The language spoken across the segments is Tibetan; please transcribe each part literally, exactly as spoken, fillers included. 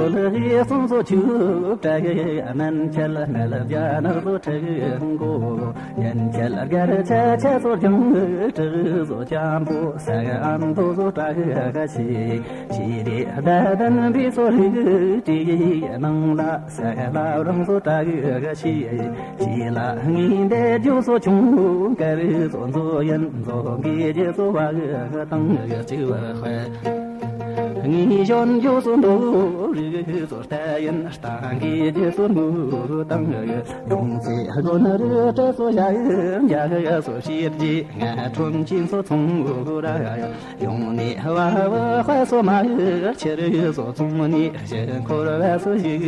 ལྷ་ཡི་གསུང་སོ་ཆུ་བྲག་གི་སྨན་ཆད་མེ་ལ་རྒྱ་ནག་སོ་ཁྲི་མགོ་ཡན་ཆད་སྒར་ཆ་ཆ་སོ་ལྗང་གྲི་སོ་ལྕམ་པོ་ས་ག་ཨམ་དོ་སོ་བྲག་གི་ཤི་ཤི་རི་ད་དན་བི་སོ་རི་ཏི་ནང་ལ་ས་ག་ལ་རང་སོ་བྲག་གི་ཤི་ཤི་ལ་ངི་འདེ་ཇོ་སོ་ཆུང་ཀ་རི་སོ་མཛོ་ཡན་མཛོ་གི་ཇེ་སོ་བ་གི་དང་གི་ཅི་བ་ཧོ། ངི་གཞོན་རྒྱུ་སོ་འདོ་རི་སོ་ལྟ་ཡིན་ལྟ་གི་རྒྱུ་སོ་མུ་དང་གི་ཡོང་ཚེ་སྒོ་ན་རི་བྲེ་སོ་ཡ་ཡིན་ཡ་གི་སོ་ཤེར་གྱི་ང་ཁྲོན་ཆེན་སོ་ཚོང་ར་ཡོང་ནི་བ་བ་ཧ་སོ་མ་ཡི་ཆེ་རི་སོ་ཚོང་ནི་ཞེ་འཁོར་བ་སོ་ཞིག་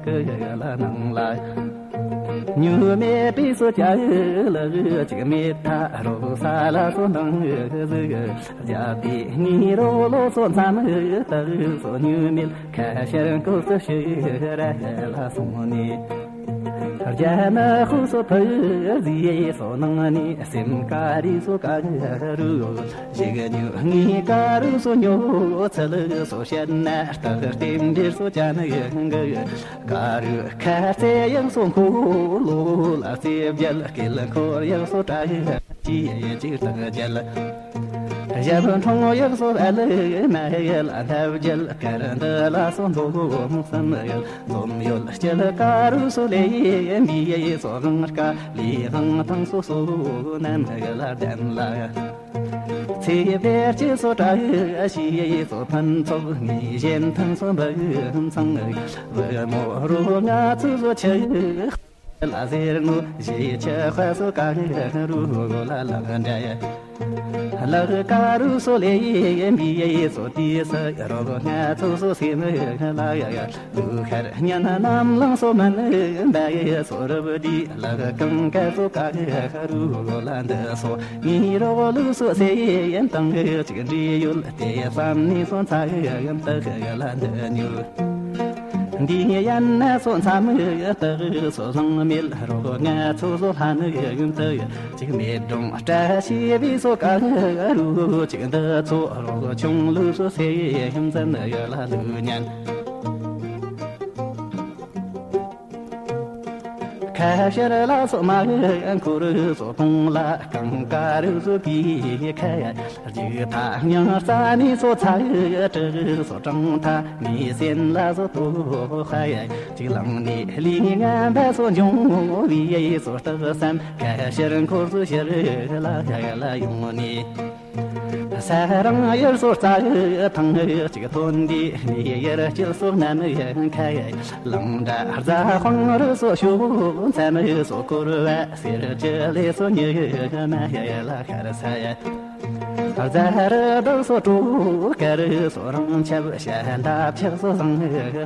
གི་ལ་ནང་ལ། ཉུ་མེད་པའི་སོ་ཅ་ལ་ཅིག་མེད་ཐ་རོ་ས་ལ་སོ་འདང་ཟིག་རྒྱ་དེ་ནི་རོ་ལོ་སོ་མཚམས་ལྟ་སོ་ཉུ་མེད་ཁ་ཤར་ཀོ་སོ་ཤི་ར་ལ་སོང་ནི། རྒྱ་ན་ཧུ་སོ་ཕི་ཟི་སོ་ནང་ནི་སེམས་ཀ་རི་སོ་ཀ་རུ་ཞིག་ཉུ་ངི་ཀ་རུ་སོ་ཉོ་ཚལ་སོ་བཤད་ན་རྟགས་རྟེན་འབྲེལ་སོ་ཅ་ན་ཡང་གི། ཀ་རུ་ཁ་རྩེ་ཡག་སོ་འཁོར་ལོ་ལ་རྩེ་བརྒྱད་སྐེད་འཁོར་ཡག་སོ་བྲག་ཅི་ཡེ་ཅིག་བརྟག་བརྒྱད། ཞབས་འཕྲོང་ཡག་སོ་ཨ་ལི་མ་ཡལ་ཨ་འཐབ་བརྒྱད་དཀར་འདི་ལ་སོ་མཛོ་གསུམ་ཡལ་འཛོམས་ཡོད་སྐྱིད་ཀ་རུ་སོ་ལེ་ཡེ་འབི་ཡེ་སོ་དབང་དཀའ་ལི་དབང་ཐང་སོ་སོ་ནམ་ཡལ་ལྡན་ལ། ཚེ་བེར་གྱི་སོ་བྲག་ཤི་ཡེ་སོ་ཕན་ཚོགས་ངེས་གཞན་ཐང་སོ་འབུ་ཚང་བུ་མོ་རུ་ང་ཚུ་སོ་ཆི་ལ་ཟེར་ནོ་ཞེ་ཆ་ཧ་སོ་ཀ་རུ་ལ་ལག་འདྲ་ལག་ཀ་རུ་སོ་ལེ་ཡེ་འབི་ཡེ་སོ་ཏི་ས་རོ་ང་ཚུ་སོ་སེ་མི་ལ་ཡ་ཡ། ལུ་ཁར་ཉན་ནམ་ལང་སོ་མན་བ་ཡེ་སོ་རུ་བུ་དི་ལག་གང་ཀ་སོ་ཀ་ཧ་རུ་ལ་འདི་སོ་ངི་རོ་ལུ་སོ་སེ་ཡན་དང་གི་ཅིག་འདྲི་ཡུལ་དེ་བསམ་ནི་སོ་ཚ་ཡན་དག་ལ་འདི་ཉུ། འདི་ཡན་ན་སོ་མཚམས་དག་སོ་ལང་མེད་རོ་ང་ཚོ་སོ་ལྷ་ནི་ཡུན་དུ་ཅིག་མེད་སྒྲུང་བཀྲ་ཤིས་པའི་སོ་ཀ་རུ་ཅིག་འདི་ཚོ་རོ་ཆུང་ལུ་སོ་སེ་ཡན་ཙན་ཡ་ལ་ལུ་ཉན། ཁ་ཤར་ལ་སོ་མ་འཁོར་སོ་གཏོང་ལ་གང་ཀ་རུ་སོ་གི་ཁ་རྒྱུག་ཐ་མྱང་རྩ་ནི་སོ་ཚ་དྲག་སོ་དྲང་ཐ་མི་སེམས་ལ་སོ་ཏོ་ཧ་ཡ་ཅིག་ལང་ནི་ལི་ངན་པ་སོ་འབྱུང་བའི་སོ་རྟགས་སམ་ཁ་ཤར་འཁོར་སོ་ཤར་ལ་ཡ་ལ་ཡོང་ནི། ས་རང་ཡར་སོ་རྩ་ཐང་གཅིག་ཐོན་འདི་ནི་ཡར་སྐྱིད་སོ་ནམ་ཡང་ཁ་ཡ་ལང་འདྲ་རྫ་དཔང་རུ་སོ་ཤུ་མཚམས་སོ་འཁོར་བ་སེར་ཅི་ལེ་སོ་ཉི་མ་ཡ་ལ་ཁར་ས་ཡ། རྫ་རི་བདག་སོ་དྲུག་དཀར་སོ་རང་ཆབ་ཤ་འདབ་ཆགས་སོ་བཟང་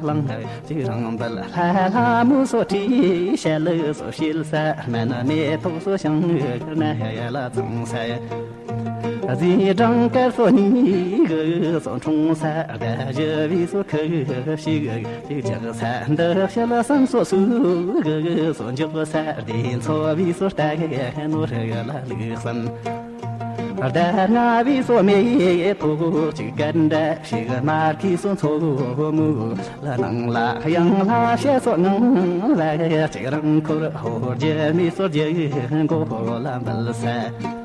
ལང་གཅིག་རང་འབུལ་ལྷ་ལྷ་མོ་སོ་ཁྲི་ཤ་ལུ་སོ་ཤིལ་ས་སྨན་མེ་ཏོག་སོ་ཞང་ན་ཡ་ལ་ཚང་ས་ཡ། རྫས་སྦྲང་དཀར་སོ་གཉིས་གི་སོ་འཁྲུངས་ས་དགའ་བཞི་བའི་སོ་ཁུ་ཞིག་ཅིག་ཅག་ས་འདི་ཤལ་བསམ་སོ་སུ་གི་སོ་འཇོག་ས་བདེ་འཚོ་བའི་སོ་རྟ་གི་ནོར་གི་ལ་ལུགས་སམ། ཟླ་ལྔ་བའི་སོ་མེ་ཐོག་ཅིག་གན་འདྲ་ཞིག་མར་ཁི་སོ་མཚོ་མུ་ལ་ནང་ལ་གཡང་ལ་ཤ་སོ་ངང་ལ་ཅིག་རང་འཁོར་ཧོར་རྒྱ་མི་སོ་རྒྱ་མགོ་ལ་འབལ་ས།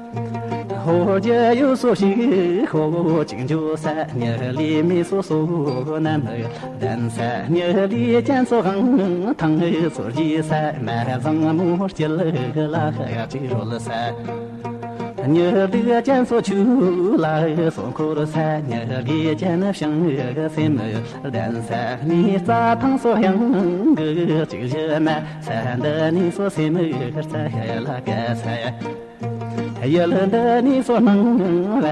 ཧོ་རྒྱ་ཡུལ་སོ་ཞིག་ཧོ་ཅིག་འཇུ་ས་ཉི་ལི་མི་སོ་སོ་ནམ་ལྡན་ས་ཉི་ལི་ཅན་སོ་གང་ཐང་སོ་རྒྱས་ས་མ་བཟང་མོ་སྐྱིད་ལ་ཅིག་རོལ་ས། ཉི་ལི་ཅན་སོ་ཆུ་ལ་སོ་འཁོར་ས་ཉི་ལི་ཅན་ཞང་སེམས་ལྡན་ས་ནི་རྩྭ་ཐང་སོ་ཡང་གི་ཅིག་བཞི་མ་ས་འདི་ནི་སོ་སེམས་རྩྭ་ལ་ག་ས་ཡ། ཡུལ་འདི་ནི་སོ་སྣང་བ་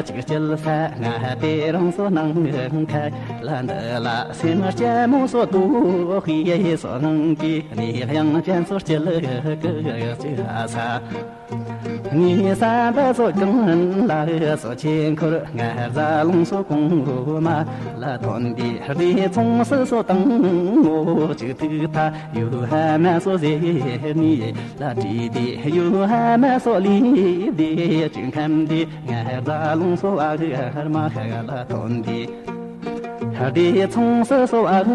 ཅིག་སྐྱིད་ས་ང་དེ་རང་སོ་སྣང་ཁ་ལ་འདི་ལ་སེམས་སྐྱ་མོ་སོ་དུ་ཧི་ཡེ་སོ་སྣང་གི་ནི་ཡང་ཅན་སོ་སྐྱིད་ཀི་ཅི་ས་ངའི་བསམ་པ་སོ་གང་ལ་སོ་ཆེ་འཁོར་ང་རྫ་ལུང་སོ་གོང་མ་ལ་ཐོན་པའི་རི་ཚོང་སི་སོ་དང་ངོ་ཅིག་ཐུག་ཐ་ཡུ་ཧ་མ་སོ་ཟེར་ནི། ལ་བྲིས་ཏེ་ཡུ་ཧ་མ་སོ་ལི་དེ་ཅིག་ཁམས་དེ་ང་རྫ་ལུང་སོ་བ་གི་ཧར་མ་ཧ་ལ་ཐོན་ཏེ། བདེ་མཚུངས་སུ་སོ་བར་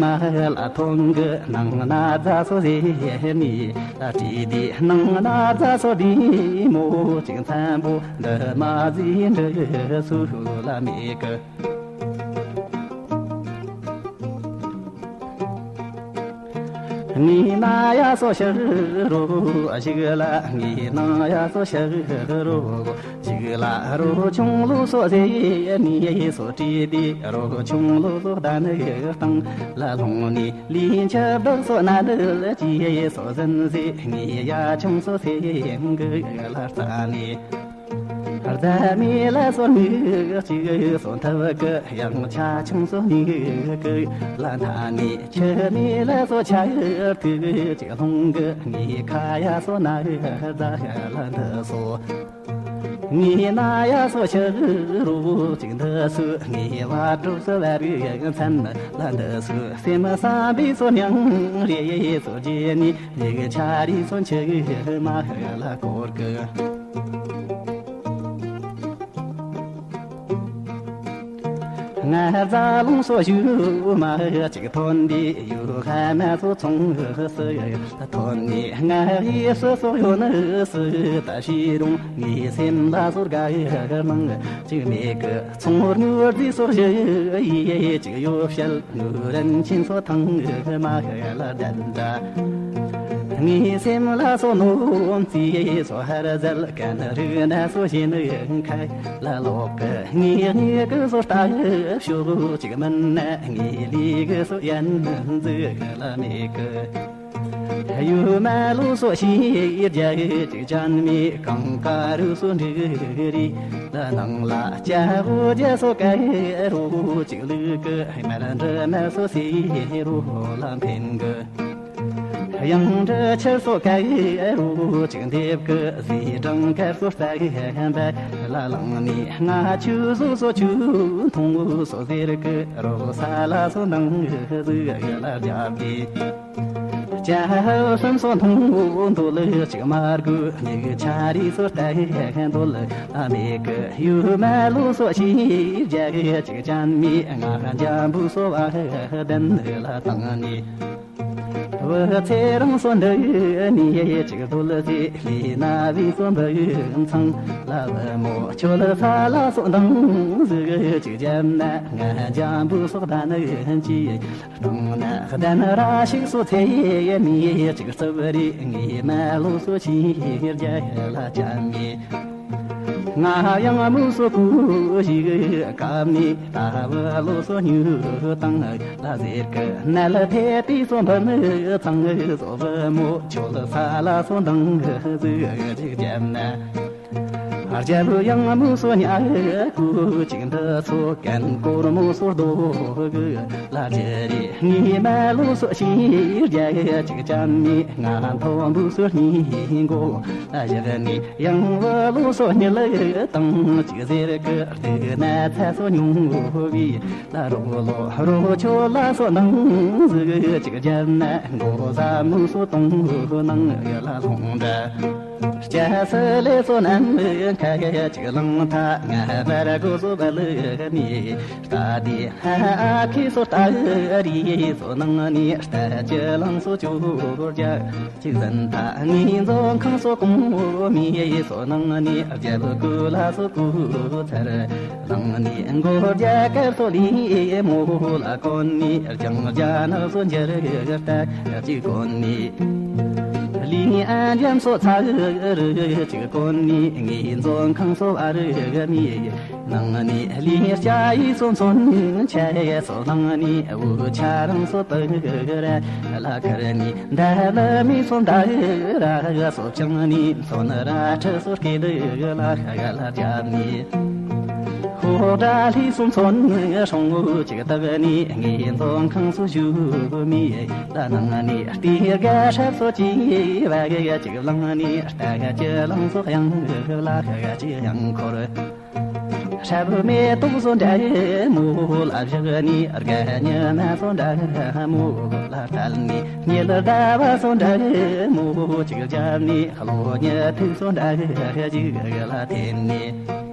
མ་ལ་ཐོན་གི་ནང་ན་རྫ་སོ་ཟེར་ནི། ལ་བྲིས་ཏེ་ནང་ན་རྫ་སོ་བདེ་མོ་ཅིག་མཚན་པོ་འདི་མ་ཟིན་འདྲི་སུ་ལ་མེད་གི། ངའི་ན་ཡ་སོ་ཤི་རོ་ཞིག་ལ། ངའི་ནང་ཡ་སོ་ཤི་རོ་ཞིག་ལ། རོ་ཆུང་ལོ་སོ་ཟེར་ནི་སོ་བྲིས་ཏེ། རོ་ཆུང་ལོ་སོ་ད་ནི་སྟེང་ལ་ལྷུང་ནི། ལིན་ཆབ་བདག་སོ་ན་ལི་ལ་ཅི་སོ་ཟིན་ཟེར། ངའི་ཡ་ཆུང་སོ་སེང་གི་ལ་རྩ་ནི། རྫ་མེ་ལ་སོ་ནི་གཅིག་སོ་ཐབ་ཀི། ཡང་ཆ་ཆུང་སོ་ནི་གི་ལ་ན་ནི། ཆུ་མེ་ལ་སོ་ཆ་ཐིག་ཅིག་ལྷུང་གི། ངའི་ཁ་ཡ་སོ་ན་རྫ་ལ་འདི་སོ། ངའི་ན་ཡ་སོ་ཤི་རོ་ཅིག་འདི་སུ། ངའི་བ་གྲོ་སོ་བ་རི་མཚན་ལ་འདི་སུ། སེམས་བསམ་པའི་སོ་མྱང་རེ་སོ་རྗེ་ནི། ཡིག་ཆ་རི་སོ་འཆི་མ་ལ་སྐོར་གི། ང་རྫ་ལུང་སོ་ཞུ་མ་ཅིག་ཐོན་ཏེ། ཡུལ་ཧ་མ་སོ་ཚོང་སི་ཐོན་ནས། ང་ཡི་སོ་སོ་ཡོད་ནི་སི་ད་ཤི་རུང་། ངའི་སེམས་ལ་སོ་དགའ་ཡི་མང་ཅིག་མེད་གི། ཚོང་ར་ངུར་རྫི་སོ་ཞུ་ཡི་ཅིག་ཡོད་བཤད། ངུ་རན་ཆེན་སོ་ཐང་མ་ལ་དན་ད། ངའི་སེམས་ལ་སོ་ནོམ་ཙི་སོ་ཧར་ཟལ་ཀན་རིག་ན་སོ་ཞེ་ནི་ཁ་ལ་ལོག་གི། ངའི་ངའི་གི་སོ་ལྟ་ཤོག་ཅིག་མིན་ན། ངའི་ལི་གི་སོ་ཡན་འཛི་ལ་མེད་གི། ཡུ་མ་ལུ་སོ་ཤི་རྒྱ་ཅིག་ཅན་མི་གང་ཀ་རུ་སོ་འདྲི་རི་ལ་ནང་ལ་ཅ་ཧོ་རྒྱ་སོ་ཀ་རུ་ཅིག་ལུག་གི། མར་འདྲི་མ་སོ་སི་རུ་ལ་འཕེན་གི། གཡང་འདྲ་ཆར་སོ་ཀ་རུ་ཅིག་འདེབས་ཀི། ཟི་སྦྲང་དཀར་སོ་རྩྭ་འབའ་ལ་ལངས་ནས། ང་ཆུ་བཟོ་སོ་ཆུ་འཐུང་སོ་ཟེར་གི། རོ་ས་ལ་སོ་འདང་ཟི་ལ་རྒྱབ་གི། ཅ་ཧ་སམ་སོ་འཐུང་འདོད་ལ་ཅིག་མར་གུ། ཉིག་ཆ་རི་སོ་རྟ་འདོད་ལ་མེད་གི། ཡུ་མ་ལོ་སོ་ཤི་རྒྱ་ཅིག་ཅན་མི། ང་འཇམ་བུ་སོ་བ་དན་ལ་བཏང་ནས། བུ་ཚེ་རིང་སོ་འདི་ནི་ཅིག་རྡོལ་ཟེ། ལི་ན་བི་སོ་འབུ་ཚང་ལ་བུ་མོ། ཁྱོད་ས་ལ་སོ་འདང་ཟིག་ཅིག་བརྒྱབ་ན། ང་འཇམ་བུ་སོགས་ད་ནི་ཅི་བཏང་ན། གདན་ར་ཞིག་སོ་ཚེ་ནི་ཅིག་རྩུབ་རེ། ངའི་མ་ལོ་སོ་ཆི་རྒྱ་ལ་ཅན་མི། ང་ཡང་མུ་སོ་ཀུ་ཞིག་བཀབ་ནས། ད་བུ་ལོ་སོ་ཉུ་དང་ལ་ཟེར་གི། ནལ་ཐེ་ཏི་སོ་འབུ་མི་ཚང་སོ་བུ་མོ། ཁྱོད་ས་ལ་སོ་འདང་ཟིག་ཅིག་བརྒྱབ་ན། རྒྱལ་ཡང་མུ་སོ་ཉ་ཀུ་ཅིག་འདི་སོ་གན་གོར་མོ་སོ་རྡོ་གི་ལ་ཅི་རེ། ངའི་མ་ལོ་སོ་ཤི་རྒྱ་ཅིག་ཅན་མི། ང་མཐོ་འབུ་སོ་སྙིང་མགོ་ལ་བཞག་ནས། ཡང་བུ་ལོ་སོ་ཉི་ལ་དང་ཅིག་ཟེར་གི། སྡུག་ན་ཚ་སོ་ཉུང་བོ་བི་ལ་རོགས་ལོ་རོགས་ཆོ་ལ་སོ་ནང་ཟིག་ཅིག་བརྒྱབ་ན། མགོ་ཟ་མུ་སོ་དུང་ནང་ཡ་ལ་ལྷུང་འདྲ། སྐྱ་སི་ལེ་སོ་ནམ་ཁ་ཅིག་ལང་ཐ། ང་བར་གོ་སོ་བ་ལི་མི་ལྟ་དེ། ཧ་ཨ་ཁི་སོ་ལྟ་རི་སོ་ནང་ནི་ལྟ་ཅི་ལང་སོ་ཅོ་རྒྱ། ཅིག་ཟིན་ཐ་ངའི་འཛོམས་ཁང་སོ་གོང་མོ་མི་སོ་ནང་ནས། རྒྱལ་ཀུ་ལ་སོ་ཀུ་ཚར་ནང་ནས། མགོ་རྒྱ་སྐར་སོ་ལི་མོ་ལ་གོན་ནས། རྒྱང་རྒྱ་ནག་སོ་འཇར་ལྟ་ཅིག་གོན་ནས། ལི་ཨན་འཇམ་སོ་ཚ་རུ་ཅིག་གོན་ནས། ངའི་འཛོམས་ཁང་སོ་བ་རུ་མི། ནང་ནས་ལི་སྐྱ་ཡི་སོ་མཚོན་ཆ་སོ་ནང་ནས། འུ་ཆ་རང་སོ་དུ་ར་ལ་ཁར་ནས། འདབ་ལ་མི་སོ་འདབ་ར་སོ་བཅང་ནས། མཚོན་ར་ཁྲི་སོ་སྐེ་ལུ་ལ་ཁ་ལ་བརྒྱབ་ནས། ཧོ་དྲ་ལྷའི་སོ་མཚོན་སྲུང་བོ་ཅིག་བཏགས་ནས། ངའི་འཛོམས་ཁང་སོ་བཞུགས་མི་ལ་ནང་ནས། ལྟེ་ག་ཧྲབ་སོ་ཅི་བ་ག་ཅིག་བླངས་ནས། ལྟ་ག་ཅི་བླངས་སོ་གཡང་ལ་ཁ་ཅིག་གཡང་འཁོར། ཧྲབ་མེ་ཏོག་སོ་འདྲ་མོ་ལ་བཞག་ནས། རྒ་ཉི་མ་སོ་འདྲ་མོ་ལ་བལྟས་ནས། ཉི་ཟླ་ཟླ་བ་སོ་འདྲ་མོ་ཅིག་བརྒྱབ་ནས། གློ་ཉི་ཐིག་སོ་འདྲ་ཅིག་ལ་བརྟེན་ནས།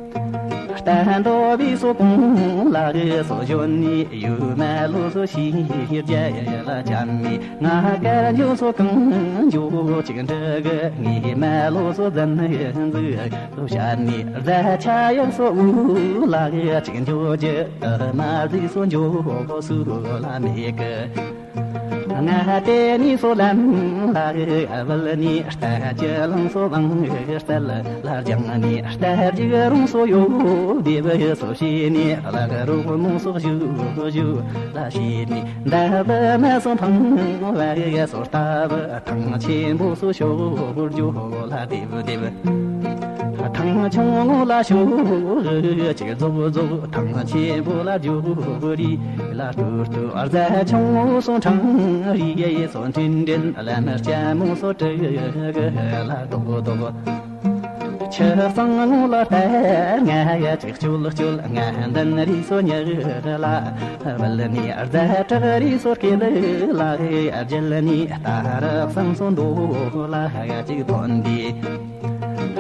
ད་འདོ་བའི་སོ་གོང་ལ་སོ་གཞོན་ནི་ཡུ་མ་ལོ་སོ་ཤི་རྒྱ་ལ་ཅམ་མི་ང་ཀ་འཇུ་སོ་གང་འཇུ་ཅིག་འདྲི་གི་ངའི་མ་ལོ་སོ་ཛན་ཡན་ཟི་སོ་ཤ་ནི་རྫ་ཆ་ཡང་སོ་འུ་ལ་ཅིག་འཇུ་རྒྱུ་མ་ཟི་སོ་འཇུ་སུ་ལ་མེད་གི། ང་དེ་ནི་སོ་ལམ་ལ་བལ་ནི་རྟ་ཅི་ལང་སོ་བང་རྩལ་ལ་ལྗང་ནི་རྟ་རྒྱུག་རུང་སོ་ཡོ་དེ་བ་སོ་ཤི་ནི་ལག་རུ་མོ་སོ་ཞུ་ཞུ་ལ་ཤི་ནི་འདབ་མ་སོ་འཕང་བ་སོ་ལྟ་བུ་ཐང་ཆེན་པོ་སོ་ཤོར་རྒྱུ་ལ་དེ་བུ་དེ་བུ། ཐང་ཆུང་ངུ་ལ་ཤོག་ཅིག་རྫོགས་རྫོགས། ཐང་ཆེན་པོ་ལ་རྒྱུག་རི་ལ་ཏུ་ཏུ། རྫ་ཆུང་ངུ་སོ་འཕྲང་རི་ཡེ་སོ་འཕྲིན་འདྲེན་ལ་ནར་ལྕམ་མོ་སོ་དྲུག་ལ་རྡོག་རྡོག། ཆུ་གཙང་ངུ་ལ་ལྟ་ང་ཡ་ཅིག་སྐྱོད་སྐྱོད། ང་འདན་རི་སོ་ཉག་ལ་བལ་ནི་རྫ་བྲག་རི་སོ་སྐེ་ལ་ལ་རྒྱལ་ནི་ད་རག་སང་སོ་འདོ་ལ་ཅིག་ཐོན་དེ།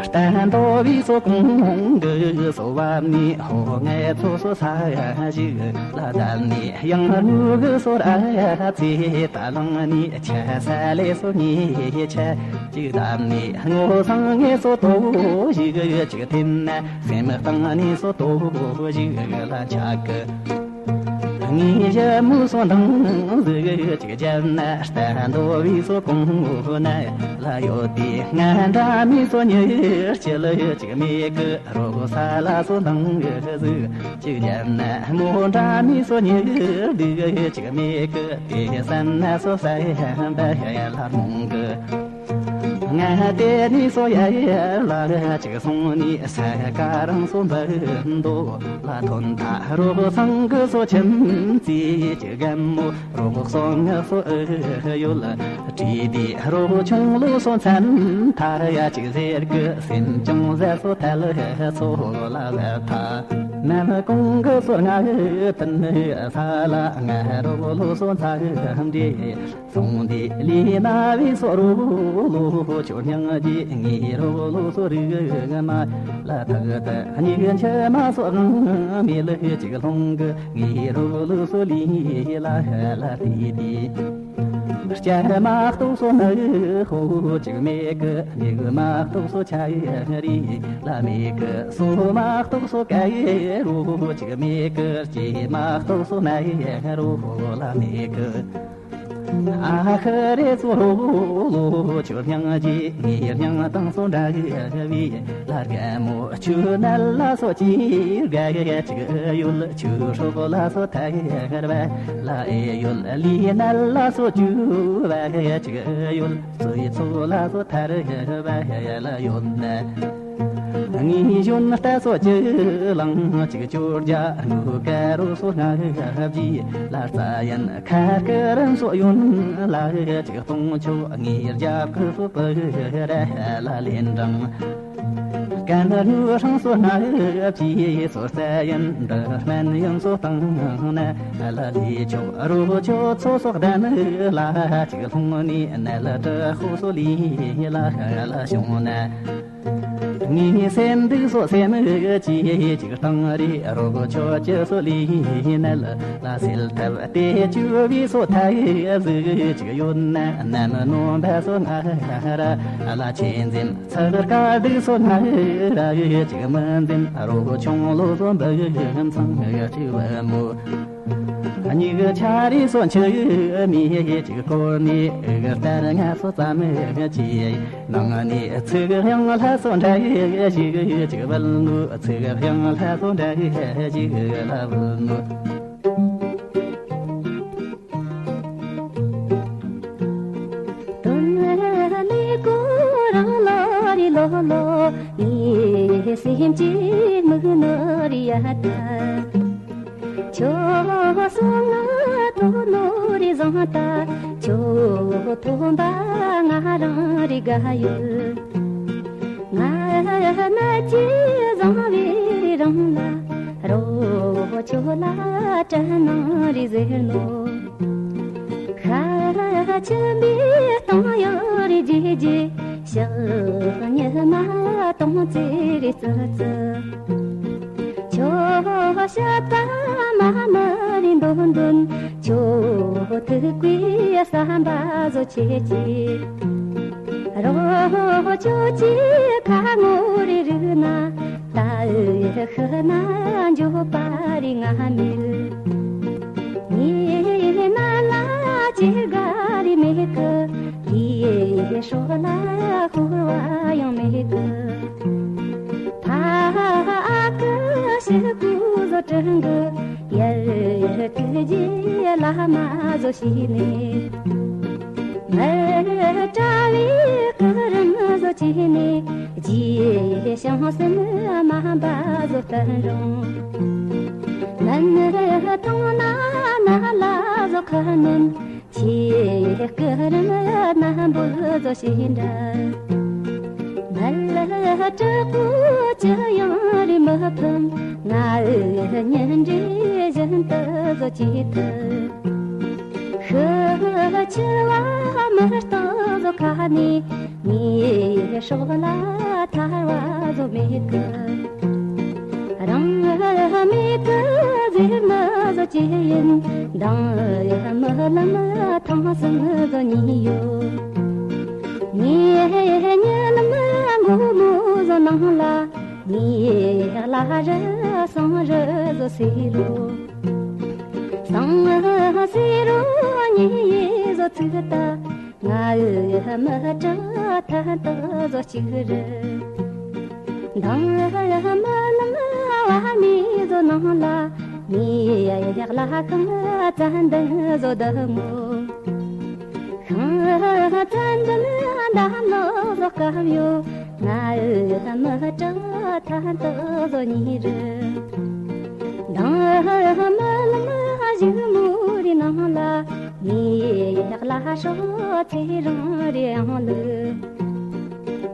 རྟ་འདོ་བའི་སོ་གོང་གི་སོ་བབ་ནི་ཧོ་ངའི་ཚོ་སོ་ས་ཞིག་ལ་བསྡད་ནི་ཡང་རུ་གི་སོ་ར་ཚེ་ད་ལང་ནི་ཆ་ས་ལེ་སོ་ཉི་ཆ་ཅིག་བསྡད་ནི་སྔོ་སང་ངའི་སོ་ཏོ་ཞིག་ཅིག་ཐིམ་ན་སེམས་གཏིང་ནི་སོ་ཏོ་ཞིག་ལ་ཆགས་གི། ངའི་ཞྭ་མོ་སོ་འདང་ཟིག་ཅིག་བརྒྱབ་ན་རྟ་འདོ་བའི་སོ་གོང་ན་ལ་ཡོད་དེ། ང་འདྲ་མི་སོ་ཉེར་སྤྱི་ལ་ཅིག་མེད་གི། རོགས་ས་ལ་སོ་འདང་ཟིག་ཅིག་བརྒྱབ་ན་མོ་འདྲ་མི་སོ་ཉེར་སྡུག་ཅིག་མེད་གི། དེ་སན་ན་སོ་ས་ཡ་འབའ་ཡ་ལ་རྨོངས་གི། ང་དེ་ནི་སོ་ཡ་ཡ་ལ་ཅིག་སོང་ནི་ས་ཀ་རང་སོ་འབར་མདོ་ལ་ཐོན་ཐ། རོགས་སང་གི་སོ་ཁྱིམ་རྩིས་ཀྱི་རྒན་མོ་རོགས་སོ་ངག་སོ་ཨེ་ཡོད་ལ་བྲིས་ཏེ། རོགས་ཆུང་ལོ་སོ་མཚན་ཐ་ཡ་ཅིག་ཟེར་གི། སེམས་ཅུང་ཟད་སོ་ཐལ་སོ་ལ་བ་ཐ། ནམ་གུང་གི་སོ་ང་ཏན་ས་ལ་ང་རོགས་ལོ་སོ་མཚན་འདྲེ། སོང་དེ་ལི་ན་བི་སོ་རུ་ལོ་ཆོ་སྙིང་རྗེ། ངའི་རོ་ལོ་སོ་རི་མ་ལ་ཐག་ཏུ་སྙིགས་ཆ་མ་སོ་དབང་མེ་ལུ་ཅིག་ལྷུང་གི། ངའི་རོ་ལོ་སོ་ལི་ལ་ལ་ཏི་ཏི། སྐྱ་མ་གཏོགས་སོ་ནི་ཧོ་ཅིག་མེད་གི། མིག་མ་གཏོགས་སོ་ཆ་རི་ལ་མེད་གི། སོ་མ་གཏོགས་སོ་ཀ་རོ་ཅིག་མེད་གི། ལྕེ་མ་གཏོགས་སོ་ན་རོ་ལ་མེད་གི། ཨ་ཁ་རེ་ཚོ་རོ་ལོ་ཆུ་སྙིང་རྗེ། ངའི་སྙིང་དང་སོ་འདྲ་གི་བི་ལ་རྒན་མོ་ཆུ་ནལ་ལ་སོ་ཅི་ག་ག་ཅིག་ཡོད། ཆུ་ཧྲོག་ལ་སོ་ཐ་ག་ར་བ་ལ་ཨེ་ཡོད། ལི་ནལ་ལ་སོ་ཅུ་བ་ག་ཅིག་ཡོད། སོ་ཡི་ཚོ་ལ་སོ་ཐ་ར་བ་ལ་ཡོད་ན། ངའི་གཞོན་རྟ་སོ་ཅི་ལང་ཅིག་ཅོར་རྒྱ་ནུ་ཀ་རོ་སོ་ང་ག་བི་ལ་རྩ་ཡན་ཁ་སྐར་སོ་ཡོན་ལ་ཅིག་གཏོང་ཆོག་ངའི་རྒྱབ་ཀི་སོ་པི་ར་ལ་ལེན་རང་། ཀན་རུ་ཧྲང་སོ་ང་བི་སོ་རྩ་ཡན་འདི་སྨན་ཡོན་སོ་བཏང་ན་ལ་ལི་ཆོག་རོ་ཆོ་ཚོ་སོག་ལྡན་ལ་ཅིག་ལྷུང་ནི་ནལ་དྲི་ཧུ་སོ་ལི་ལ་ལ་བྱུང་ན། ངའི་སེམས་སྡུག་སོ་སེམས་ཀྱི་ཅིག་བཏང་རེ་རོགས་ཆོ་ཅི་སོ་ལི་ནལ་ལ་སེལ་ཐབས་དེ་བཅུ་བའི་སོ་ཐ་ཡི་གཟུགས་ཅིག་ཡོད་ན་ནམ་ནོ་འབའ་སོ་ང་ར་ལ་ཆེ་འཛིན་ཚར་ཀ་སྡུག་སོ་ང་ར་ཅིག་མི་འཛིན་རོགས་ཆུང་ལོ་སོ་འབུ་མཚང་ཅིག་བུ་མོ། སྙིགས་ཆ་རེ་སོ་འཆི་མེད་ཅིག་བསྐོར་ནས་ཨི་གི་ལྟར་ང་སོ་ཙམ་ཅི་ནང་ནས་ཚིག་དབྱངས་ལྷ་སོ་འདྲ་ཞིག་ཅིག་བུད་ནོ། ཚིག་དབྱངས་ལྷ་སོ་འདྲ་ཞིག་ལ་བུད་ནོ། དོན་ལས་ཀོ་རང་ལ་རི་ལོ་ལོ། ངའི་སེམས་ཀྱི་མིག་ནོར་ཡ་ད། ཁྱོད་སོང་ང་ཐོག་ནོར་རི་བཟང་ད། ཁྱོད་ཐོག་འབའ་ང་རང་རི་དགའ་ཡོད། ང་ན་ཅི་བཟང་བའི་རང་ལ་རོ་ཁྱོད་ལ་དྲན་ནང་རི་ཟེར་ནོ། ཁ་ཆེན་པའི་སྟོང་ཡོད་རི་རྗེ་རྗེ། ཞག་ཉི་མ་སྟོང་ཙེ་རི་ཙི་ཙི། ལོ་ཤ་ད་མ་ནི་རི་འདོན་འདོན། ཆོ་ཐུག་པའི་བསམ་པ་བཟོ་ཆེ་ཆེ། རོ་ཆོ་ཆེ་ཁ་ངོ་རི་རུ་ན། ད་ཨུ་ཤི་ན་འཇོ་པ་རི་ང་མིལ། ངའི་ན་ལ་ཅི་ག་རི་མེད་གི། དེའི་སྲོག་ལ་ཤོར་བ་ཡང་མེད་གི། ཕ་གི་ཤི་ཀུ་བཟོ་དྲན་གི། ཡར་ཐུག་རྗེས་བླ་མ་བཟོ་ཤེས་ནས། མི་གྲྭ་བའི་སྐུ་རིམ་བཟོ་བྱས་ནས། རྗེས་ཤང་སེམས་དམན་པ་བཟོ་བསྟན་རུང་། མི་ཐང་ན་ན་ལ་བཟོ་ཁ་ནོན། ཆེ་སྐུ་རིམ་རྣམ་པོ་བཟོ་ཞིག་འདྲ། མལ་དྲག་པོ་ཅི་ཡང་རི་མི་ཕམ། ང་ཨུ་ཉིན་འདྲེ་བཞིན་དུ་བཟོ་ཅི་ཐུབ། ཤི་ཆུ་བ་མི་རྟག་བཟོ་ཁ་ནས། ངའི་སྲོག་ལ་ཐར་བ་བཟོ་མེད་གི། རང་མེད་གི་ཟེར་ནི་བཟོ་ཅི་ཡིན། མདང་མི་ལམ་ཐང་སུམ་བཟོ་གཉིས་ཡོད། ངའི་ཉི་ལམ་མགོ་མོ་བཟོ་ནང་ལ། ངའི་བླ་རི་སང་རི་བཟོ་སེ་རོ། སང་སེ་རོ་ཉི་ཡི་བཟོ་ཚིག་ད། ང་ཨུ་མི་དྲག་ཐན་ཏག་བཟོ་གཅིག་རེད། མདང་མི་ལམ་བ་མི་བཟོ་ནང་ལ། ངའི་གཡག་ལ་ཁང་ཙན་དན་བཟོ་བདག་མོ། ཁང་ཙན་དན་འདམ་ལོ་བཟོ་སྐབས་ཡོད། ང་ཨུ་མི་དྲག་ཐན་ཏག་བཟོ་གཉིས་རེད། མདང་མི་ལམ་གཞུག་མོ་རི་ནང་ལ། ངའི་གཡག་ལ་སྲོག་ཚེ་རིང་རེ་ཡང་ལུས།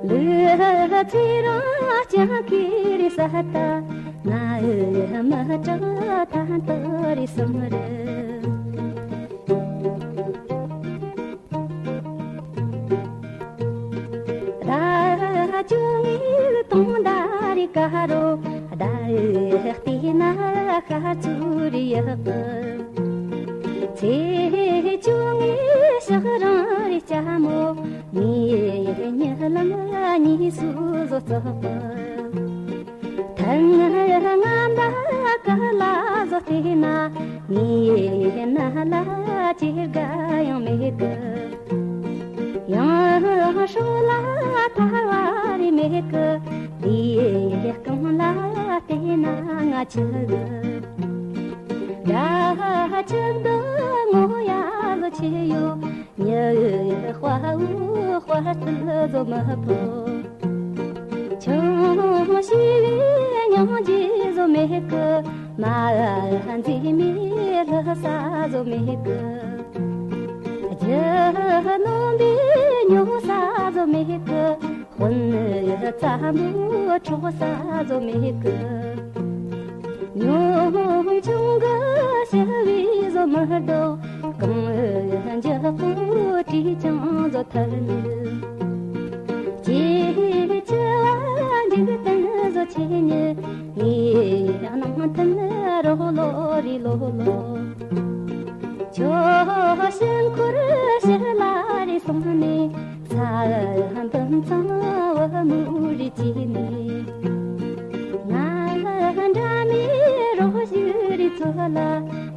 ལུས་ཚེ་རིང་སྤྱང་ཀི་རེ་ས་ལྟ། ང་ཨུ་མི་དྲག་ཐན་ཏག་རེ་སུམ་རེད། ཟླ་བཅུ་གཉིས་སྟོང་ཟླ་རེ་ཀ་རོ། ཟླ་འོད་བལྟས་ན་ཤར་ཚུར་ཡག་གི། ཚེས་བཅུ་གཉིས་ཞག་རང་རེ་ལྕམ་མོ། ངའི་ཉི་ལམ་གཉིས་སུ་བཟོ་ཙོག་གི། ཐང་ང་མ་ཀ་ལ་བཟོ་བལྟས་ན། ངའི་ན་ལ་ཅི་དགའ་ཡང་མེད་གི། ཡང་སྲོག་ལ་ཐར་བ་རེ་མེད་གི། དེའི་རྐང་ལ་བལྟས་ན་ང་ཆི་གི། དགྲ་ཆབ་ཏུ་ངོ་ཡ་ལོ་ཆེ་ཡོད། ཉི་འོད་དཔའ་བོའི་དཔའ་རྩལ་བཟོ་མི་ཕོད། ཆུང་ཞིག་སྙིང་རྗེ་བཟོ་མེད་གི། མ་འཛེམ་མི་ལྷག་ས་བཟོ་མེད་གི། རྒྱུ་ནོམ་པའི་ཉོ་ས་བཟོ་མེད་གི། དཔོན་ཙམ་པོ་འཕྲོག་ས་བཟོ་མེད་གི། ཉོ་ཆུང་གི་ཞི་བའི་བཟོ་མི་ལྡོག། གང་འཇགས་པོ་བྲིས་ཀྱང་བཟོ་ཐར་ནི། ཅེས་ཆེ་བ་འཇིག་རྟེན་བཟོ་ཆེ་ཉི། ངའི་སྣང་ཐུན་རོ་ལོ་རི་ལོ་ལོ། ཁྱོད་ཕྱིར་འཁོར་ཕྱིར་ལ་རེ་སོང་ནས། ས་འདམ་ཚང་བུ་མོ་རེ་བྱས་ནས། ང་འདྲ་མི་རོ་ཞིག་རེ་ཚོ་ལ།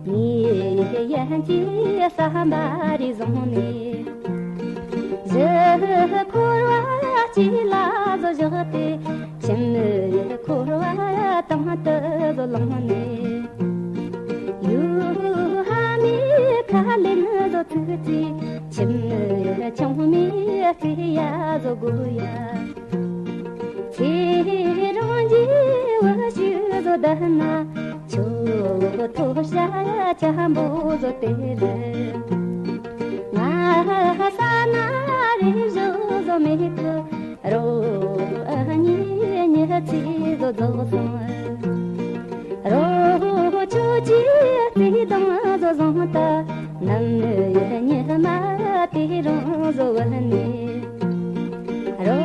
ངའི་ཡན་གྱི་བསམ་པ་རེ་བཟུང་ནས། གཞི་འཁོར་བ་གཅིག་ལ་བཟོ་བཞག་སྟེ། ཁྱིམ་འཁོར་བ་དང་དུ་བཟོ་ལངས་ནས། ཡུ་ཧ་མི་ཁ་ལེན་བཟོ་ཚིག་ཚིག། ཁྱིམ་ཆུང་མི་རྩེ་ཡ་བཟོ་དགོས་ཡ། ཚེ་རང་རྒྱུ་བ་ཞིག་བཟོ་ད་ན། ཆུ་ཐོག་ཤ་ཆམ་པོ་བཟོ་དེ་རེད། ང་ས་ན་རེ་བཞི་བཟོ་མེད་གི། རོ་ཨ་ཉི་ཉི་ཚེ་བཟོ་རྫོགས་སོང་། རོ་ཆུ་ཅི་རྩེ་དང་བཟོ་བཟང་ད། ནམ་ཉི་མ་དེ་རང་བཟོ་བ་ནི། རོ་